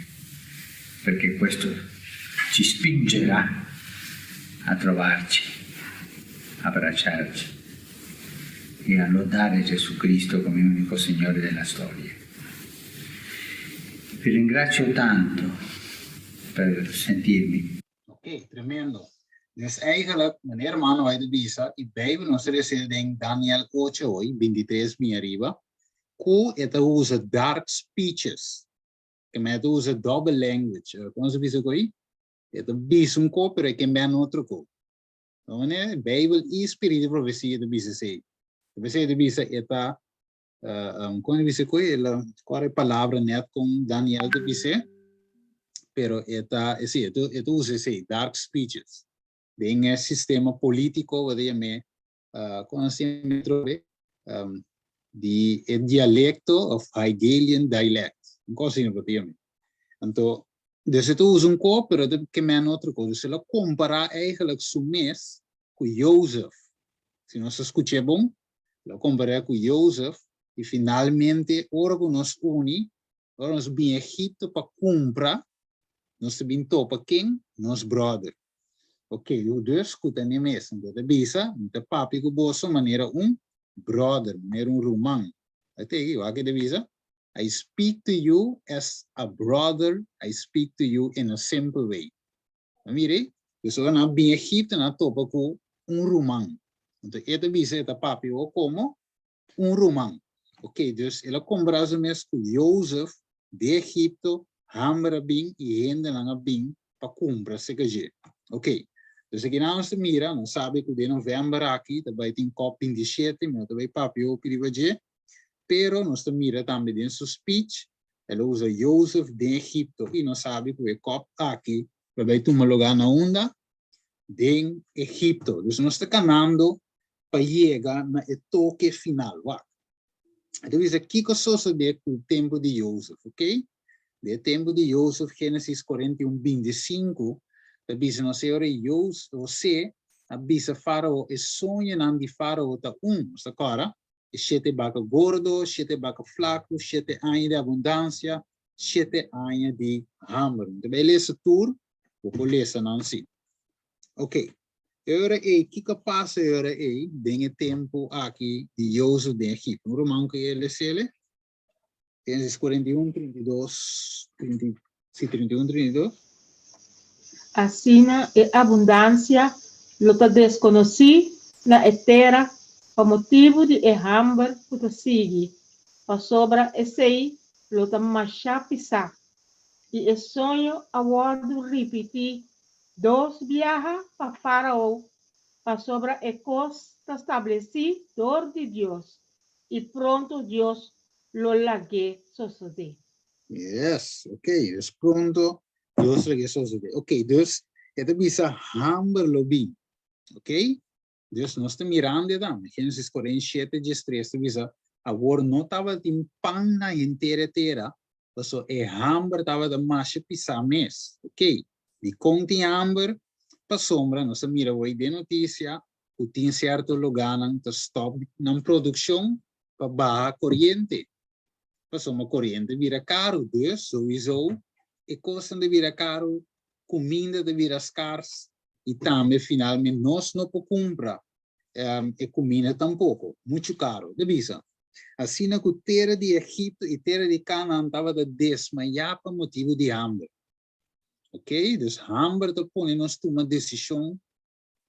perché questo ci spingerà a trovarci, abbracciarci e a lodare Gesù Cristo come unico Signore della storia. Vi ringrazio tanto per sentirmi. Ok, tremendo. Dus eigenlijk, meneer hermano hay de bisa, y Bijbel nos recibe den Daniel 8 hoy, 23 mi arriba, ku e ta usa dark speeches. Ke men ta usa double language. Kon se bisa koi? E ta bisa un ko, pero e ke men otro ko. Manera Beibel i spiritu di profesia ta bisa esei. P'esei ta bisa e ta, kon e bisa ku el a kòrda e palabra nèt kon Daniel ta bis'é, pero e ta, si, e ta usa esei, dark speeches. Den e sistema polítiko bo ta yam'é, kon a siña atrobe, di e dialecto of Hegelian dialect, un cosa asina bo ta yam'é. Anto, dus e ta usa un ko, pero e ta kem'é na otro ko. Dus el a kompará eigenlijk su mes ku Jozef. Si nos a skuch'é bon, el a kompar'é ku Jozef i finalmente ora ku nos uni, ora nos bin Egipto pa kumpra, nos ta bin topa ken? Nos bròder. Ok, dus ku ta n'e mes. Anto e ta bisa, Mi ta papia ku boso manera un bròder, manera un ruman. Ata ei, wak e ta bisa, I speak to you as a brother, I speak to you in a simple way. A mira ei? Dus ora nan a bin Egipto, nan a topa ku un ruman. Anto e ta bisa e ta papia bo komo un ruman. Ok, dus el a kompará su mes ku Jozef di Egipto, hamber a bin i hendenan a bin pa kumpra serka dje. Ok, dus aki nan nos ta mira, nos sabi ku den novèmber aki ta bai tin cop 27, mi no ta bai papia hopi riba dje, pero nos ta mira tambe den su speech, el a usa Jozef den Egipto i nos sabi ku e cop aki lo bai tuma lugá na unda? Den Egipto. Dus nos ta kanando pa yega na e toke final. Wak. E ta bisa kiko sosodé ku tempu di Jozef, ok? Den e tempu di Jozef, Génesis 41, 25, ta bisa nos e ora José a bisa Fárao e soñonan di Fárao ta un. Nos ta kòrda? E shete baka gordo, shete baka flaku, shete aña di abundansia, shete aña di hamber. Mi ta bai lesa tur, bo por lesa nan si. Ok. E ora ei, kiko a pasa e ora ei den e tempu aki di Jozef den Egipto? Un ruman ku e lesele? Génesis 41, 32, 30, sí, 31, 32. Asina e abundansia lo ta deskonosí na e tera pa motibu di e hamber ku ta sigui, pasobra esei lo ta mashá pisá. I e soño a wòrdu ripití dos biaha pa Fárao, pasobra e kos ta stablesí dor di Dios, i pronto Dios lo lag'é sosodé. Yes, ok, dus pronto Dios lo lag'é sosodé. Ok, dus e ta bisa hamber lo bin. Ok, dus nos ta mirando e tambe. Génesis 47, 13 ta bisa, awor no tabatin pan na henter e tera, pasobra e hamber tabata masha pisá mes. Ok, dikon tin hamber? Pasobra nos a mira awor den notisia ku tin sierto lugánan ta stòp nan produkshon pa baha koriente, pasobra koriente bira karu, dus souiso e kosnan ta bira karu, kuminda ta bira skars i tambe finalmente nos no por kumpra e kuminda tampoko, muchu karu, ta bisa. Asina ku tera di Egipto i tera di Kanaan tabata desmayá pa motibu di hamber. Oké, dus hamber ta pone nos tuma desishon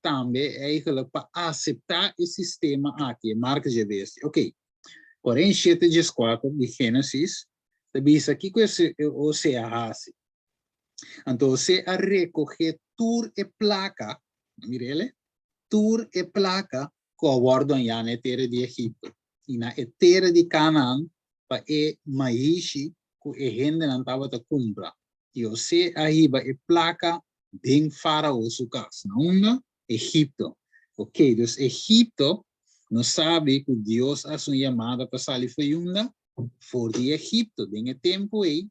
tambe eigenlijk pa aseptá e sistema aki, e marka dje bestia. Oké, 47 dieskuater di Génesis ta bisa kiko e Hosé a hasi. Anto Hosé a rekohé tur e plaka, mir'el, tur e plaka ku a wòrdu hañá na e tera di Egipto i na e tera di Kanaan pa e maishi ku e hendenan tabata kumpra. I Hosé a hiba e plaka den Fárao su kas. Na unda? Egipto. Ok, dus Egipto, nos sabi ku Dios a hasi un yamada pa sali for di unda? For di Egipto, den e tempu ei,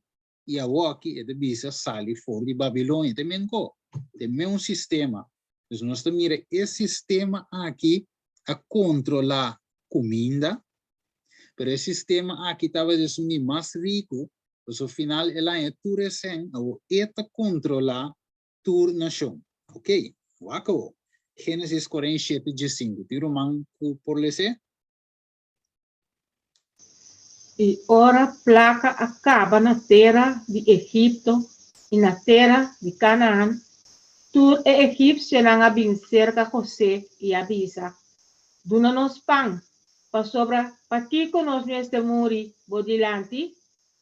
i awoki e ta bisa sali for di Babilonia. Ta e men ko, ta e men sistema. Dus nos ta mira e sistema aki a kontrolá kuminda, pero e sistema aki tabata esun di mas riku Pasobra final el haña tur e sèn, awor e ta kontrolá tur nashon. Ok, wak awor. Génesis 47, 15. Tin ruman ku por les'é? I ora plaka a kaba na tera di Egipto i na tera di Kanaan, tur e egipsionan a bin serka José i a bisa, Duna nos pan, Pasobra pakiko nos mester muri bo dilanti?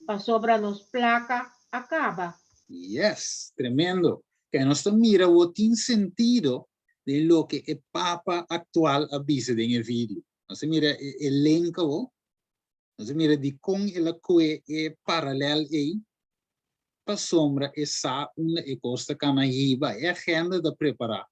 Pasobra nos plaka a kaba. Yes! Tremendo! Ke nos ta mira awor tin sentido den loke e Papa aktual a bisa den e video. Nos ta mira e e link awor. Nos ta mira dikon el a kue e paralel ei, pasobra e sa unda e kos ta kana hiba. E agenda ta prepará.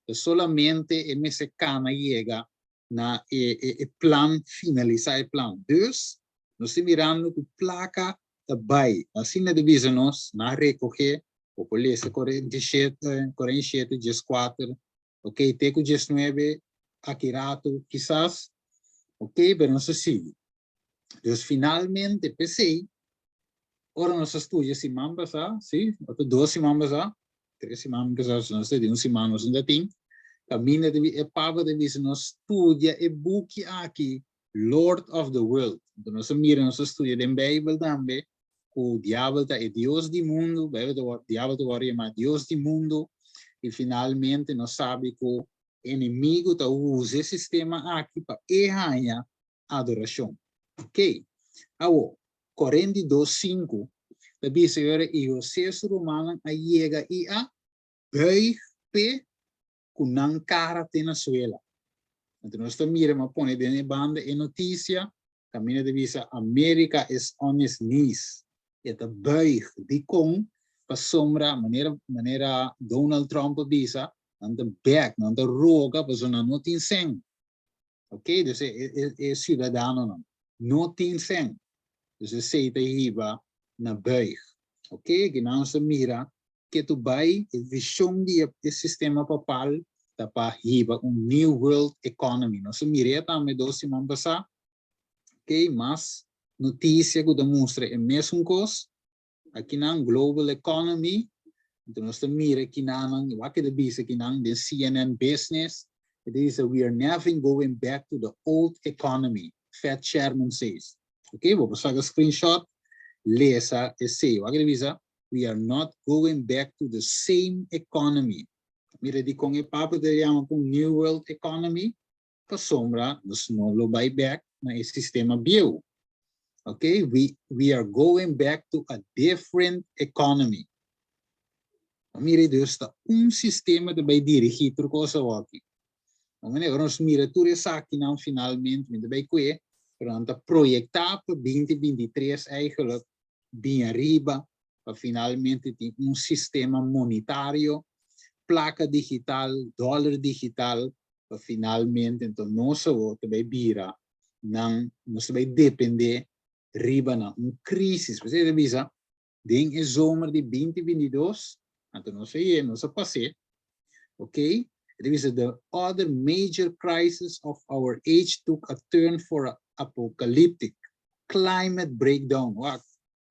Ta solamente e mester kana yega na e e e plan, finalisá e plan. Dus, nos ta mirando ku plaka ta bai. Asina ta bisa nos, nan a rekohé, bo por lesa 47, 47, 14, ok, te ku 19, aki ratu, kisas, ok, pero nos ta sigui. Dus finalmente, p'esei, ora nos a studia siman pasá, sí, otro dos siman pasá, tres siman pasá, nos ta di un siman nos no ta tin, kaminda ta e Papa ta bisa nos studia e buki aki, Lord of the World. Anto nos a mira, nos a studia den Bijbel tambe, ku diabel ta e dios di mundu, Bijbel ta wòrdu, diabel ta wòrdu yamá dios di mundu, i finalmente nos sabi ku enemigu ta usa e sistema aki pa e haña adorashon. Ok, awo, 42 sinku ta bisa yora i José su rumannan a yega i a buig p'e ku nan kara te na suela. Anto nos ta mira, mi a pone den e banda e notisia, kaminda ta bisa America is on its knees. E ta buig. Dikon? Pasobra manera manera Donald Trump a bisa, nan ta beg, nan ta roga pasobra nan no tin sèn. Ok, dus e e e siudadanonan no tin sèn. Dus esei ta hiba na buig. Ok, akinan nos ta mira ke tu bai e vision di e sistema papal ta pa hiba un new world economy. Nos a mir'é tambe dos siman pasá. Ok, mas noticia ku ta mustra e mesun kos. Akinan global economy, anto nos ta mira kinanan, wak e ta bisa kinan den CNN Business, e ta bisa we are never going back to the old economy, Fed chairman says. Ok, bo por saka screenshot, lesa esei. Wak e ta bisa we are not going back to the same economy. Mira dikon e papa ta yama pa un new world economy, pasobra nos no lo bai bek na e sistema bieu. Ok, we, we are going back to a different economy. Mira dus ta un sistema ta bai dirigi tur kos awoki. Ora nos mira tur esakinan finalmente mi ta bai kue, pero nan ta proyektá pa 2023 eigenlijk bin ariba pa finalmente tin un sistema monetario, plaka digital, dòler digital, pa finalmente enton nos awor ta bai bira nan, nos ta bai depende riba nan un crisis. P'esei ta bisa den e zomer di 2022, anto nos a ye, nos a pas'é, ok, e ta bisa the other major crisis of our age took a turn for apocalyptic. Climate breakdown, wak,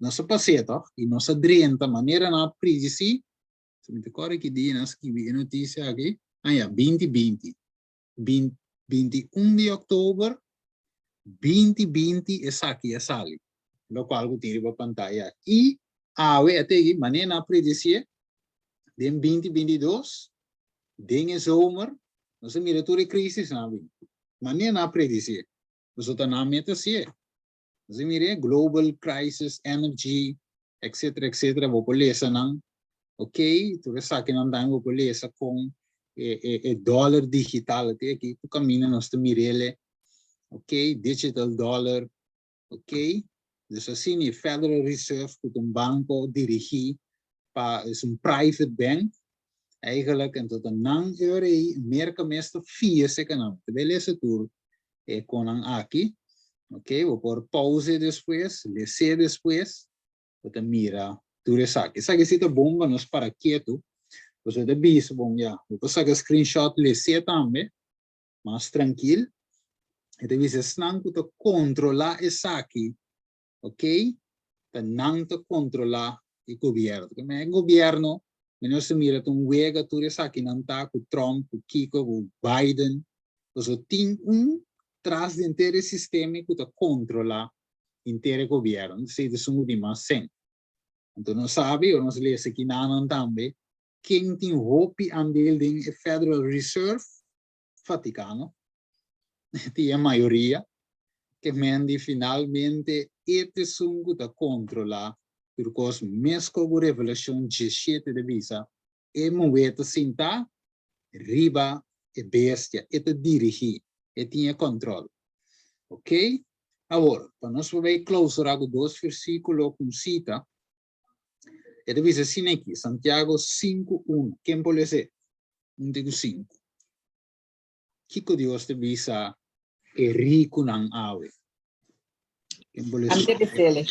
nos a pas'é tòg i nos a drenta manera nan a predisí, si mi ta kòrda ki dia nan a skibi e notisia aki, ah ya, 2020, 21 di òktober 2020 esaki a sali, lokual ku tin riba pantaya aki. I awe a tegi manera nan a predisié den 2022, den e zomer, nos a mira tur e krisisnan a bini, manera nan a predisié. Pasobra ta nan meta sié. Nos a mira e global crisis, energy, etcetera, etcetera, bo por lesa nan, ok, tur esakinan tambe bo por lesa kon e, e, e dollar digital te aki, tur kaminda nos ta mir'ele, ok, digital dollar, ok. Dus asina e Federal Reserve ku ta un banko dirigí pa, es un private bank, eigenlijk, enton ta nan e ora ei, Merka mes ta fia seka nan. Ta bai lesa tur e konan aki, ok, bo por pauze despues, les'é despues, bo ta mira tur esaki. Esaki si ta bon pa nos para ketu, pasobra ta bisa bon ya, bo por saka screenshot les'é tambe, mas trankil, e ta bisa esnan ku ta kontrolá esaki, ok, ta nan ta kontrolá e gobièrnu. E gobièrnu, nos ta mira ta un wega tur esakinan ta ku Trump, ku kiko, ku Biden, pasobra tin un tras di henter e sistema ku ta kontrolá henter e gobièrnu, esei ta esun ku tin mas sèn. Anto nos sabi, ora nos lesa kinanan tambe, ken tin hopi andel den e Federal Reserve? Vaticano. Tin e mayoria. Ke men di finalmente e ta esun ku ta kontrolá tur kos, meskos ku Revelashon 17 ta bisa. E muhé ta sintá riba e bestia, e ta dirigí, e tin e kòntròl. Ok? Awor, pa nos por bai klousurá ku dos versíkulo ku un sita, e ta bisa asina aki, Santiago sinku unu. Ken por les'é? Un te ku sinku. Kiko Dios ta bisa e rikunan awe? Ken por Ante besele.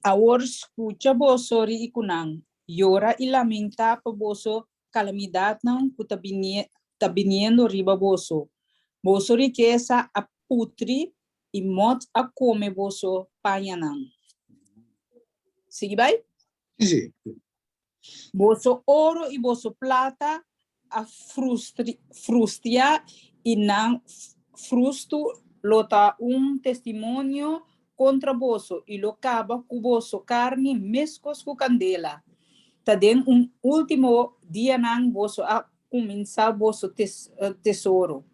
Awor skucha boso rikunan, yora i lamentá pa boso kalamidatnan ku ta ta biniendo riba boso. Boso rikesa a putri i mòt a kome boso pañanan. Sigui bai? Sí, sí. Boso oro i boso plata a frustia i nan frustu lo ta un testimonio kontra boso i lo kaba ku boso karni meskos ku kandela. Ta den un último dianan boso a kuminsá boso tesoro.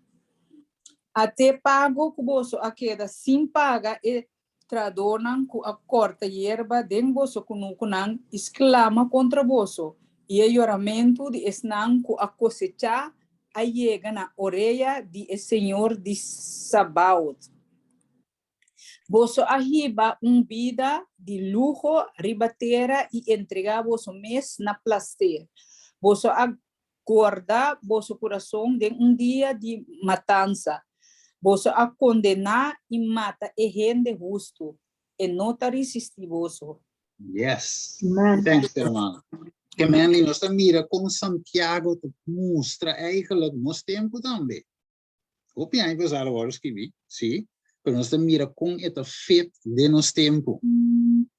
Ate pago ku boso a keda sin paga e Trahadornan ku a kòrta yerba den boso kunukunan i sklama kontra boso, i e yoramentu di esnan ku a kosechá a yega na orea di e Señor di Sabaot. Boso a hiba un bida di luho riba tera i entregá boso mes na plaser. Boso a Guarda boso kurason den un dia di matansa. Boso a kondená i mata e hende hustu, e no ta risistí boso. Yes. Thanks, hermano. Ke Manly, nos ta mira kon Santiago ta mustra eigenlijk nos tempu tambe. Hopi aña pasá lo wòrdu skibí, sí, pero nos ta mira kon e ta fit den nos tempu.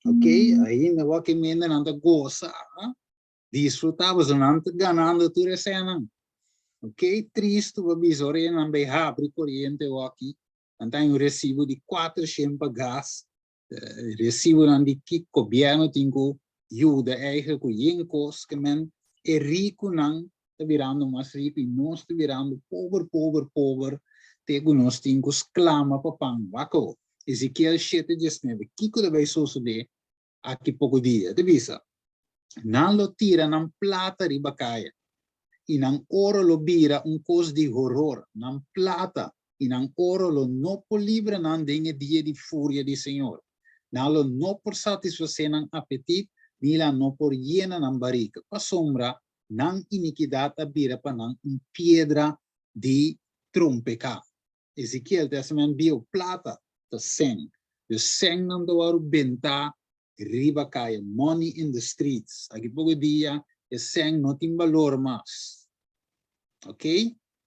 Ok, ainda wak e mendenan ta gosa, Disfruta boso nan ta ganando tur e senan. Ok tristu pa bisa ora e nan bay habri coriente awaki nan ta hay un recibo di 400 pa gas recibonan di ki gobierno tin cu yuda eigen cu yen cos ke men e riconan ta birando mas rico y nos ta birando pober pober pober te cu nos tin cu sclama pa pan. Wak awo Ezekiel shete diesnuebe kico ta bay sosode Aki poko dia, e ta bisa, Nan lo tira nan plata riba kaya, i nan oro lo bira un kos di horor, nan plata i nan oro lo no por libra nan den e dia di furia di Señor. Nan lo no por satisfasé nan apetit, ni nan no por yena nan barika, pasobra nan inikidat a bira pa nan un piedra di trompeká. Ezekiel Testament Bieu plata ta sèn. Dus sènnan ta wòrdu bentá riba kaya, money in the streets. Aki poko dia e sèn no tin balor mas. Ok?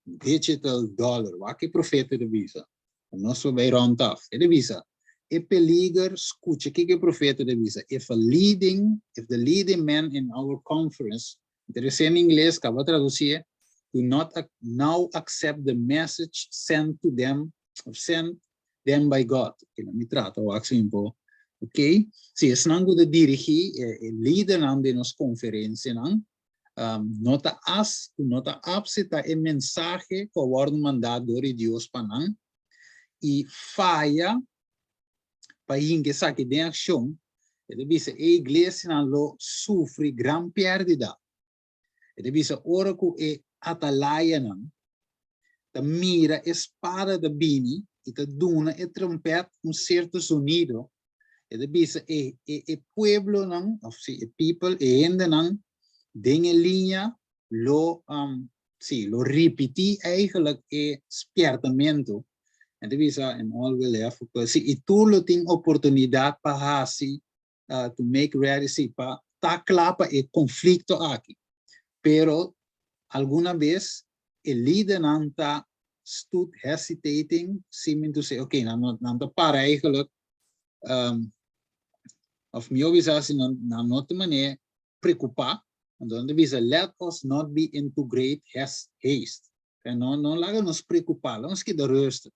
Digital dollar. Wak e profeta ta bisa. Nos por bai rond af. E ta bisa, e peliger, skucha kiko e profeta ta bisa, if a leading, if the leading men in our conference Interesé na ingles, kaba tradusié, do not now accept the message sent to them, of sent them by God. Ok, mi trata wak sin po. Ok, si esnan ku ta dirigí e, e lidernan den nos konferensianan, um, no ta as, no ta apseta e mensahe ku a wòrdu mandá dor di Dios pa nan, i faya pa hinka esaki den akshon, e ta bisa e iglesianan lo sufri gran pèrdida. E ta bisa ora ku e atalayanan ta mira e spada ta bini i ta duna e trompèt un sierto zonido, e ta bisa e e e pueblonan, òf si e people, e hendenan den e liña lo sí, lo ripití eigenlijk e spièrtamentu. En ta bisa, and all will have, sí, i tur lo tin oportunidat pa hasi, uh, to make ready, sí, pa ta kla pa e konflikto aki. Pero alguna bes e lidernan ta stood hesitating, seeming to say, okay, nan, nan ta para eigenlijk, um, of mihó bisa si nan, nan no ta manera preokupá, anto nan ta bisa, Let us not be in too great haste. No, no laga nos preokupá, laga nos keda rustig.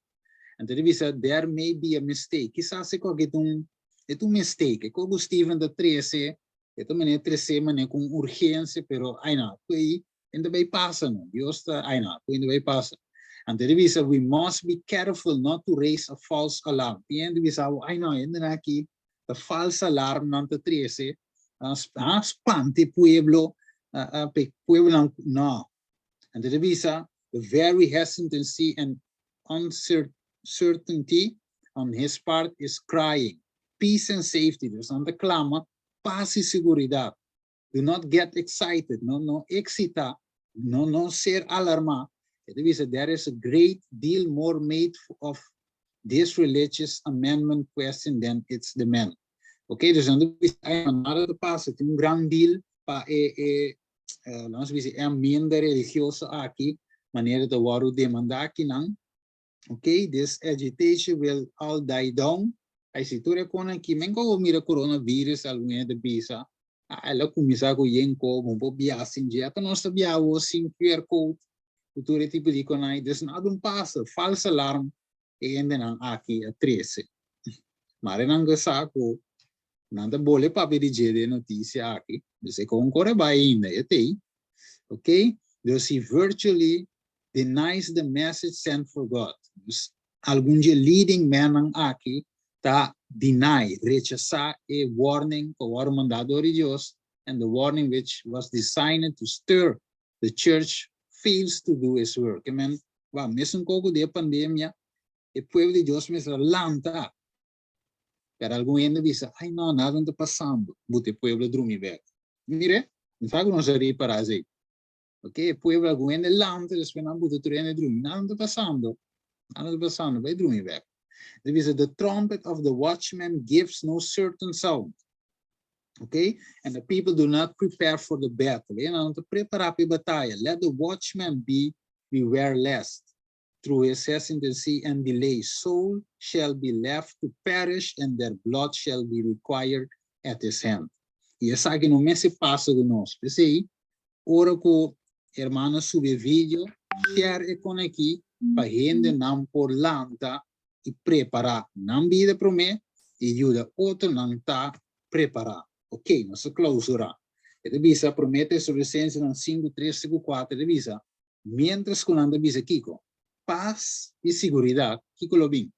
Anto ta bisa, There may be a mistake. Kisas e koke ta un, e ta un mistake. E koke ku Steven ta trese, e ta manera trese manera ku un urgensia, pero ai no, ku ei e ta bai pasa no. Dios ta, ai no, ku ei ta bai pasa. Anto ta bisa, We must be careful not to raise a false alarm. Tin hende bisa, ai no, hendenan aki ta false alarm nan ta trese, a spanta e pueblo. Pa e pueblonan no. Anto ta bisa the very hesitancy and uncertainty on his part is crying peace and safety. Dus nan ta clama pas y seguridad. Do not get excited, no no excita, no no ser alarma. E ta bisa there is a great deal more made of this religious amendment question than its demand. Ok, dus nan ta bisa ay no nada ta pasa, tin un gran deal pa e e laat ons bisa e amenda religioso aki, manera ta wòrdu demandá akinan. Ok, this agitation will all die down. Ay si tur e konan aki, men ko mira coronavirus algun hende ta bisa, ah, el a kuminsá ku yen ko, bon por biaha sin dje, ata nos ta biaha awor sin QR code, ku tur e tipo di konai, dus nada un pasa, false alarm e hendenan aki a trese. Mare nan ke sa ku nan ta bole papia di dje den e notisia aki, dus e kon kore bai ainda, e t'ei. Ok, dus he virtually denies the message sent for God. Dus algun dje leading mennan aki ta deny, rechasá e warning ku a wòrdu mandá dor di Dios, and the warning which was designed to stir the church fails to do its work. Ke men, wak, mesun koko di e pandemia, e pueblo di Dios mester a lanta. Pero algun hende bisa, ay no, nada no ta pasando, buta e pueblo drumi bek. Mire, mi sa ku nos a ripará esei. Ok, e pueblo algun hende lanta, despues nan buta tur hende drumi. Nada no ta pasando. Nada no ta pasando, bai drumi bek. E bisa, the trumpet of the watchman gives no certain sound. Ok, and the people do not prepare for the battle. E nan no ta prepará pa e bataya. Let the watchman be beware lest through his hesitancy and delay soul shall be left to perish and their blood shall be required at his hand. I esaki no mester pasa ku nos. P'esei, ora ku hermano subi e video, share e kon aki pa hendenan por lanta i prepará nan bida promé i yuda otronan ta prepará. Oké, nos ta klausurá. E ta bisa Promé Tesalonicensenan sinku, tres te ku kuater, e ta bisa, Miéntras ku nan ta bisa kiko? Pas i siguridat, kiko lo bin?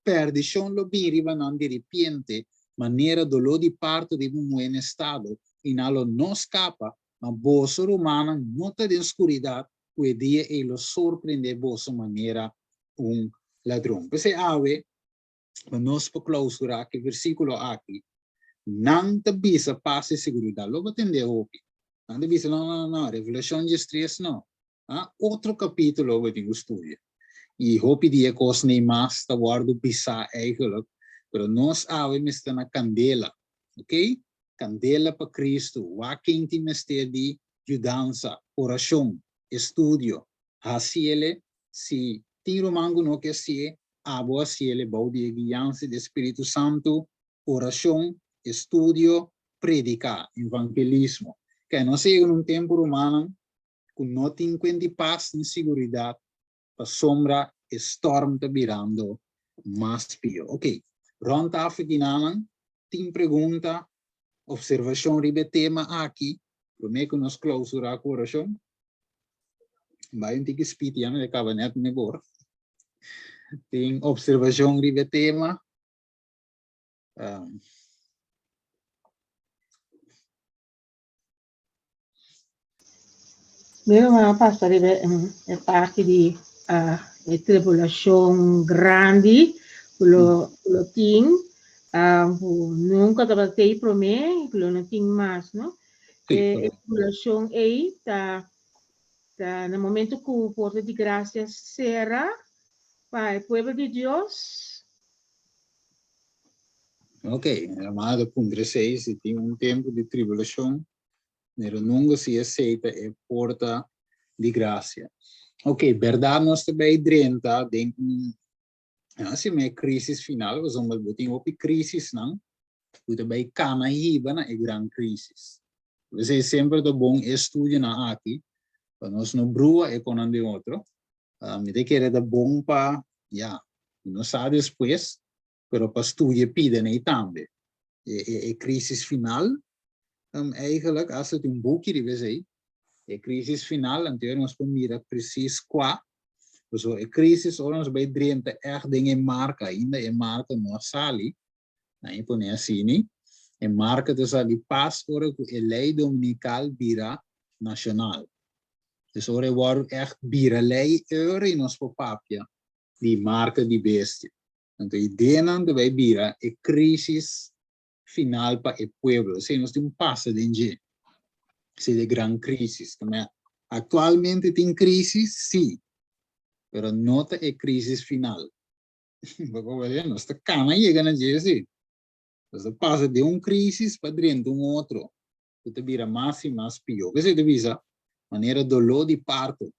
Pèrdishon lo bin riba nan diripiente, manera doló di parto riba un muhé na estado, i nan lo no skapa. Ma boso, rumannan, no ta den skuridat, ku e dia ei lo sorprendé boso manera un ladron. P'esei awe, pa nos por klausurá ku e versíkulo aki, nan ta bisa pas i siguridat. Lo bo tende hopi. Nan ta bisa, no, no, no, Revelashon diestres no. Ah, otro kapítulo bo tin ku studia. I hopi di e kosnan ei mas ta wòrdu bisá eigenlijk, pero nos awe mester na kandela, ok? Kandela pa Kristu. Wak ken tin mester di yudansa, orashon, estudio. Hasiele si tin ruman ku no ke hasié, Abo a siele bou di e guiansa di e Spiritu Santu, orashon, estudio, prediká, evangelismo. Kè nos a yega na un tempu, rumannan, ku no tin kuenti pas ni siguridat pasobra e stòrm ta birando mas pió. Oké, rònt tafel kinanan, tin pregunta, opservashon riba e tema aki promé ku nos klousurá ku orashon? Bai un tiki spiti ya mi ta kaba nèt mebor. Tin observacion riba e tema? Um, Mi ruman pasa riba e parti di uh, e tribulacion grandi ku lo, ku lo tin, uh, ku nunca tabata tei promé, ku lo no tin mas, no? Sí, E, e correcto. tribulacion ei ta Ta na momento ku porta di grasia sera pa e pueblo di Dios. Ok, hermano ta puntra esei si tin un tempu di tribulashon, pero nunka si esei ta e porta di grasia. Ok, bèrdat nos ta bai drenta den un asina e krisis final, pasobra bo tin hopi krisisnan ku ta bai kana hiba na e gran krisis. P'esei semper ta bon e estudionan aki pa nos no brua e konan den otro. Mi ta kere ta bon pa, ya, mi no sa despues, pero pa studia pida nei tambe. E, e, e krisis final, eigenlijk, hasta tin un buki riba esei, e krisis final, anto nos por mira precies kua, pasobra e krisis ora nos bai drenta ègt den e marka, ainda e marka no a sali, Nan e pone asini, E marka ta sa di pas ora ku e lei dominikal bira nashonal. Dus ora e wòrdu ègt bira lei euro i nos por papia di marka di bestia. Anto ideanan ta bai bira e krísis final pa e pueblo. Esei nos tin un pasa den dje. Esei ta e gran krísis. Aktualmente tin krísis? Sí. Pero no ta e krísis final. Nos ta kana yega na dje sí. Nos ta pasa den un krísis pa drenta un otro ku ta bira mas i mas pió. P'esei ta bisa manera doló di parto.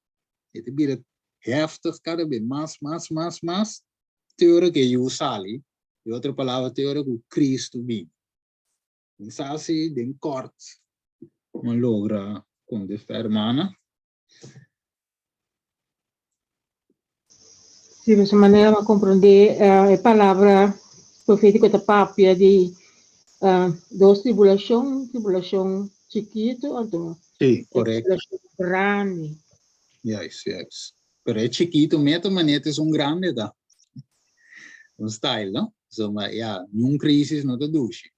E ta bira heftig kada be mas, mas, mas, mas te ora ku e yu sali. Di otro palabra, te ora ku Kristu bini. Mi sa si den kòrt mi a logra kontestá hermana. Sí, di esa manera mi a komprondé e palabra profétiko ta papia di dos tribulashon, un tribulashon chikitu anto Sí, korekto. tribulashon grandi. Juist, juist. Pero e chikitu meta manera es un grande ta. Un style, no? So, ma ya, niun crisis no ta dushi.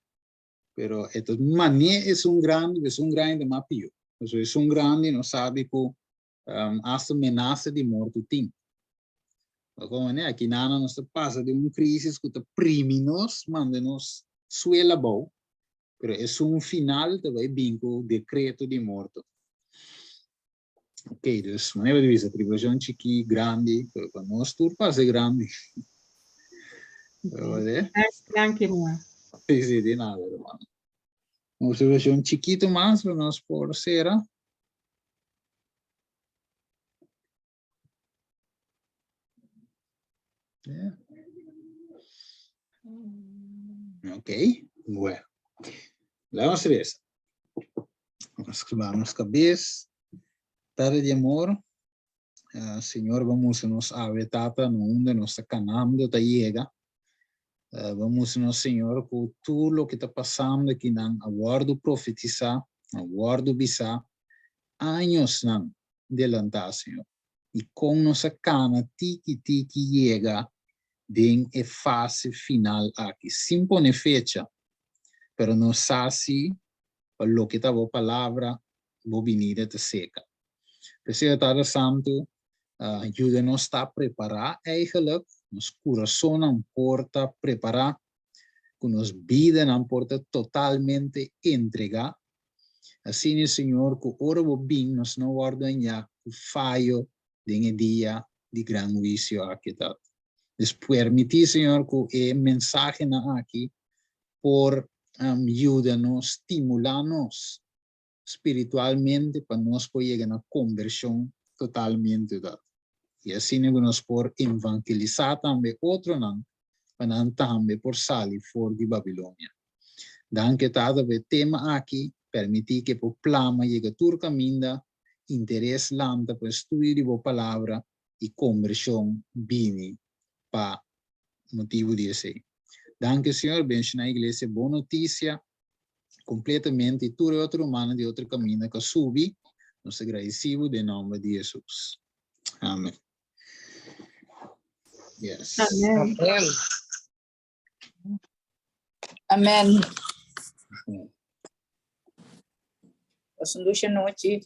Pero e ta mane esun grandi, esun grandi ta mas pio. Pasobra esun grandi no sabi ku um, hasta menasa di morto tin. Como ne, aki nana nos ta pasa den un crisis ku ta primi nos, manda nos suela abou, pero esun final ta bai bin ku decreto di morto. Ok, dus manera di bisa, tribulacion chikí, grandi, pero pa nos tur pasa grandi. Pero, Danki, hermano. Sí, sí, di nada, hermano. Un observacion chikito mas pa nos por cera. Yeah. Ok, bueno. Vamos a ver. Vamos cabeza. Tata de amor. Uh, Señor, vamos nos ave tata no onde nos está canando ta llega. Uh, vamos nos Señor ku todo lo que está pasando aquí nan aguardo profetizar, aguardo bisa años nan delantá, Señor. I kon nos a kana tiki tiki yega den e fase final aki, sin pone fecha, pero nos sa si pa loke ta bo palabra, bo binida ta seka. P'esei, Tata Santu, yuda nos ta prepará eigenlijk, nos kurasonnan por ta prepará, ku nos bidanan por ta totalmente entregá Asina, Señor, ku ora bo bin nos no wòrdu hañá ku fayo den e dia di gran huisio aki, Tata. Dus permití, Señor, ku e mensahenan aki por yuda nos, stimulá nos spiritualmente pa nos por yega na kombershon totalmente, Tata. I asina ku nos por evangelisá tambe otronan pa nan tambe por sali for di Babilonia. Danki Tata pa e tema aki, permití ku e por plama yega tur kaminda, interes lanta pa estudio di bo Palabra i kombershon bini pa motibu di esei. Danki Señor, benshoná Iglesia Bon Notisia kompletamente i tur e otro rumannan di otro kaminda ku a subi, nos ta gradisí bo den nòmber di Hesus. Amen. Yes. Amen. Amen. Amen. Pasa un dushi nochi.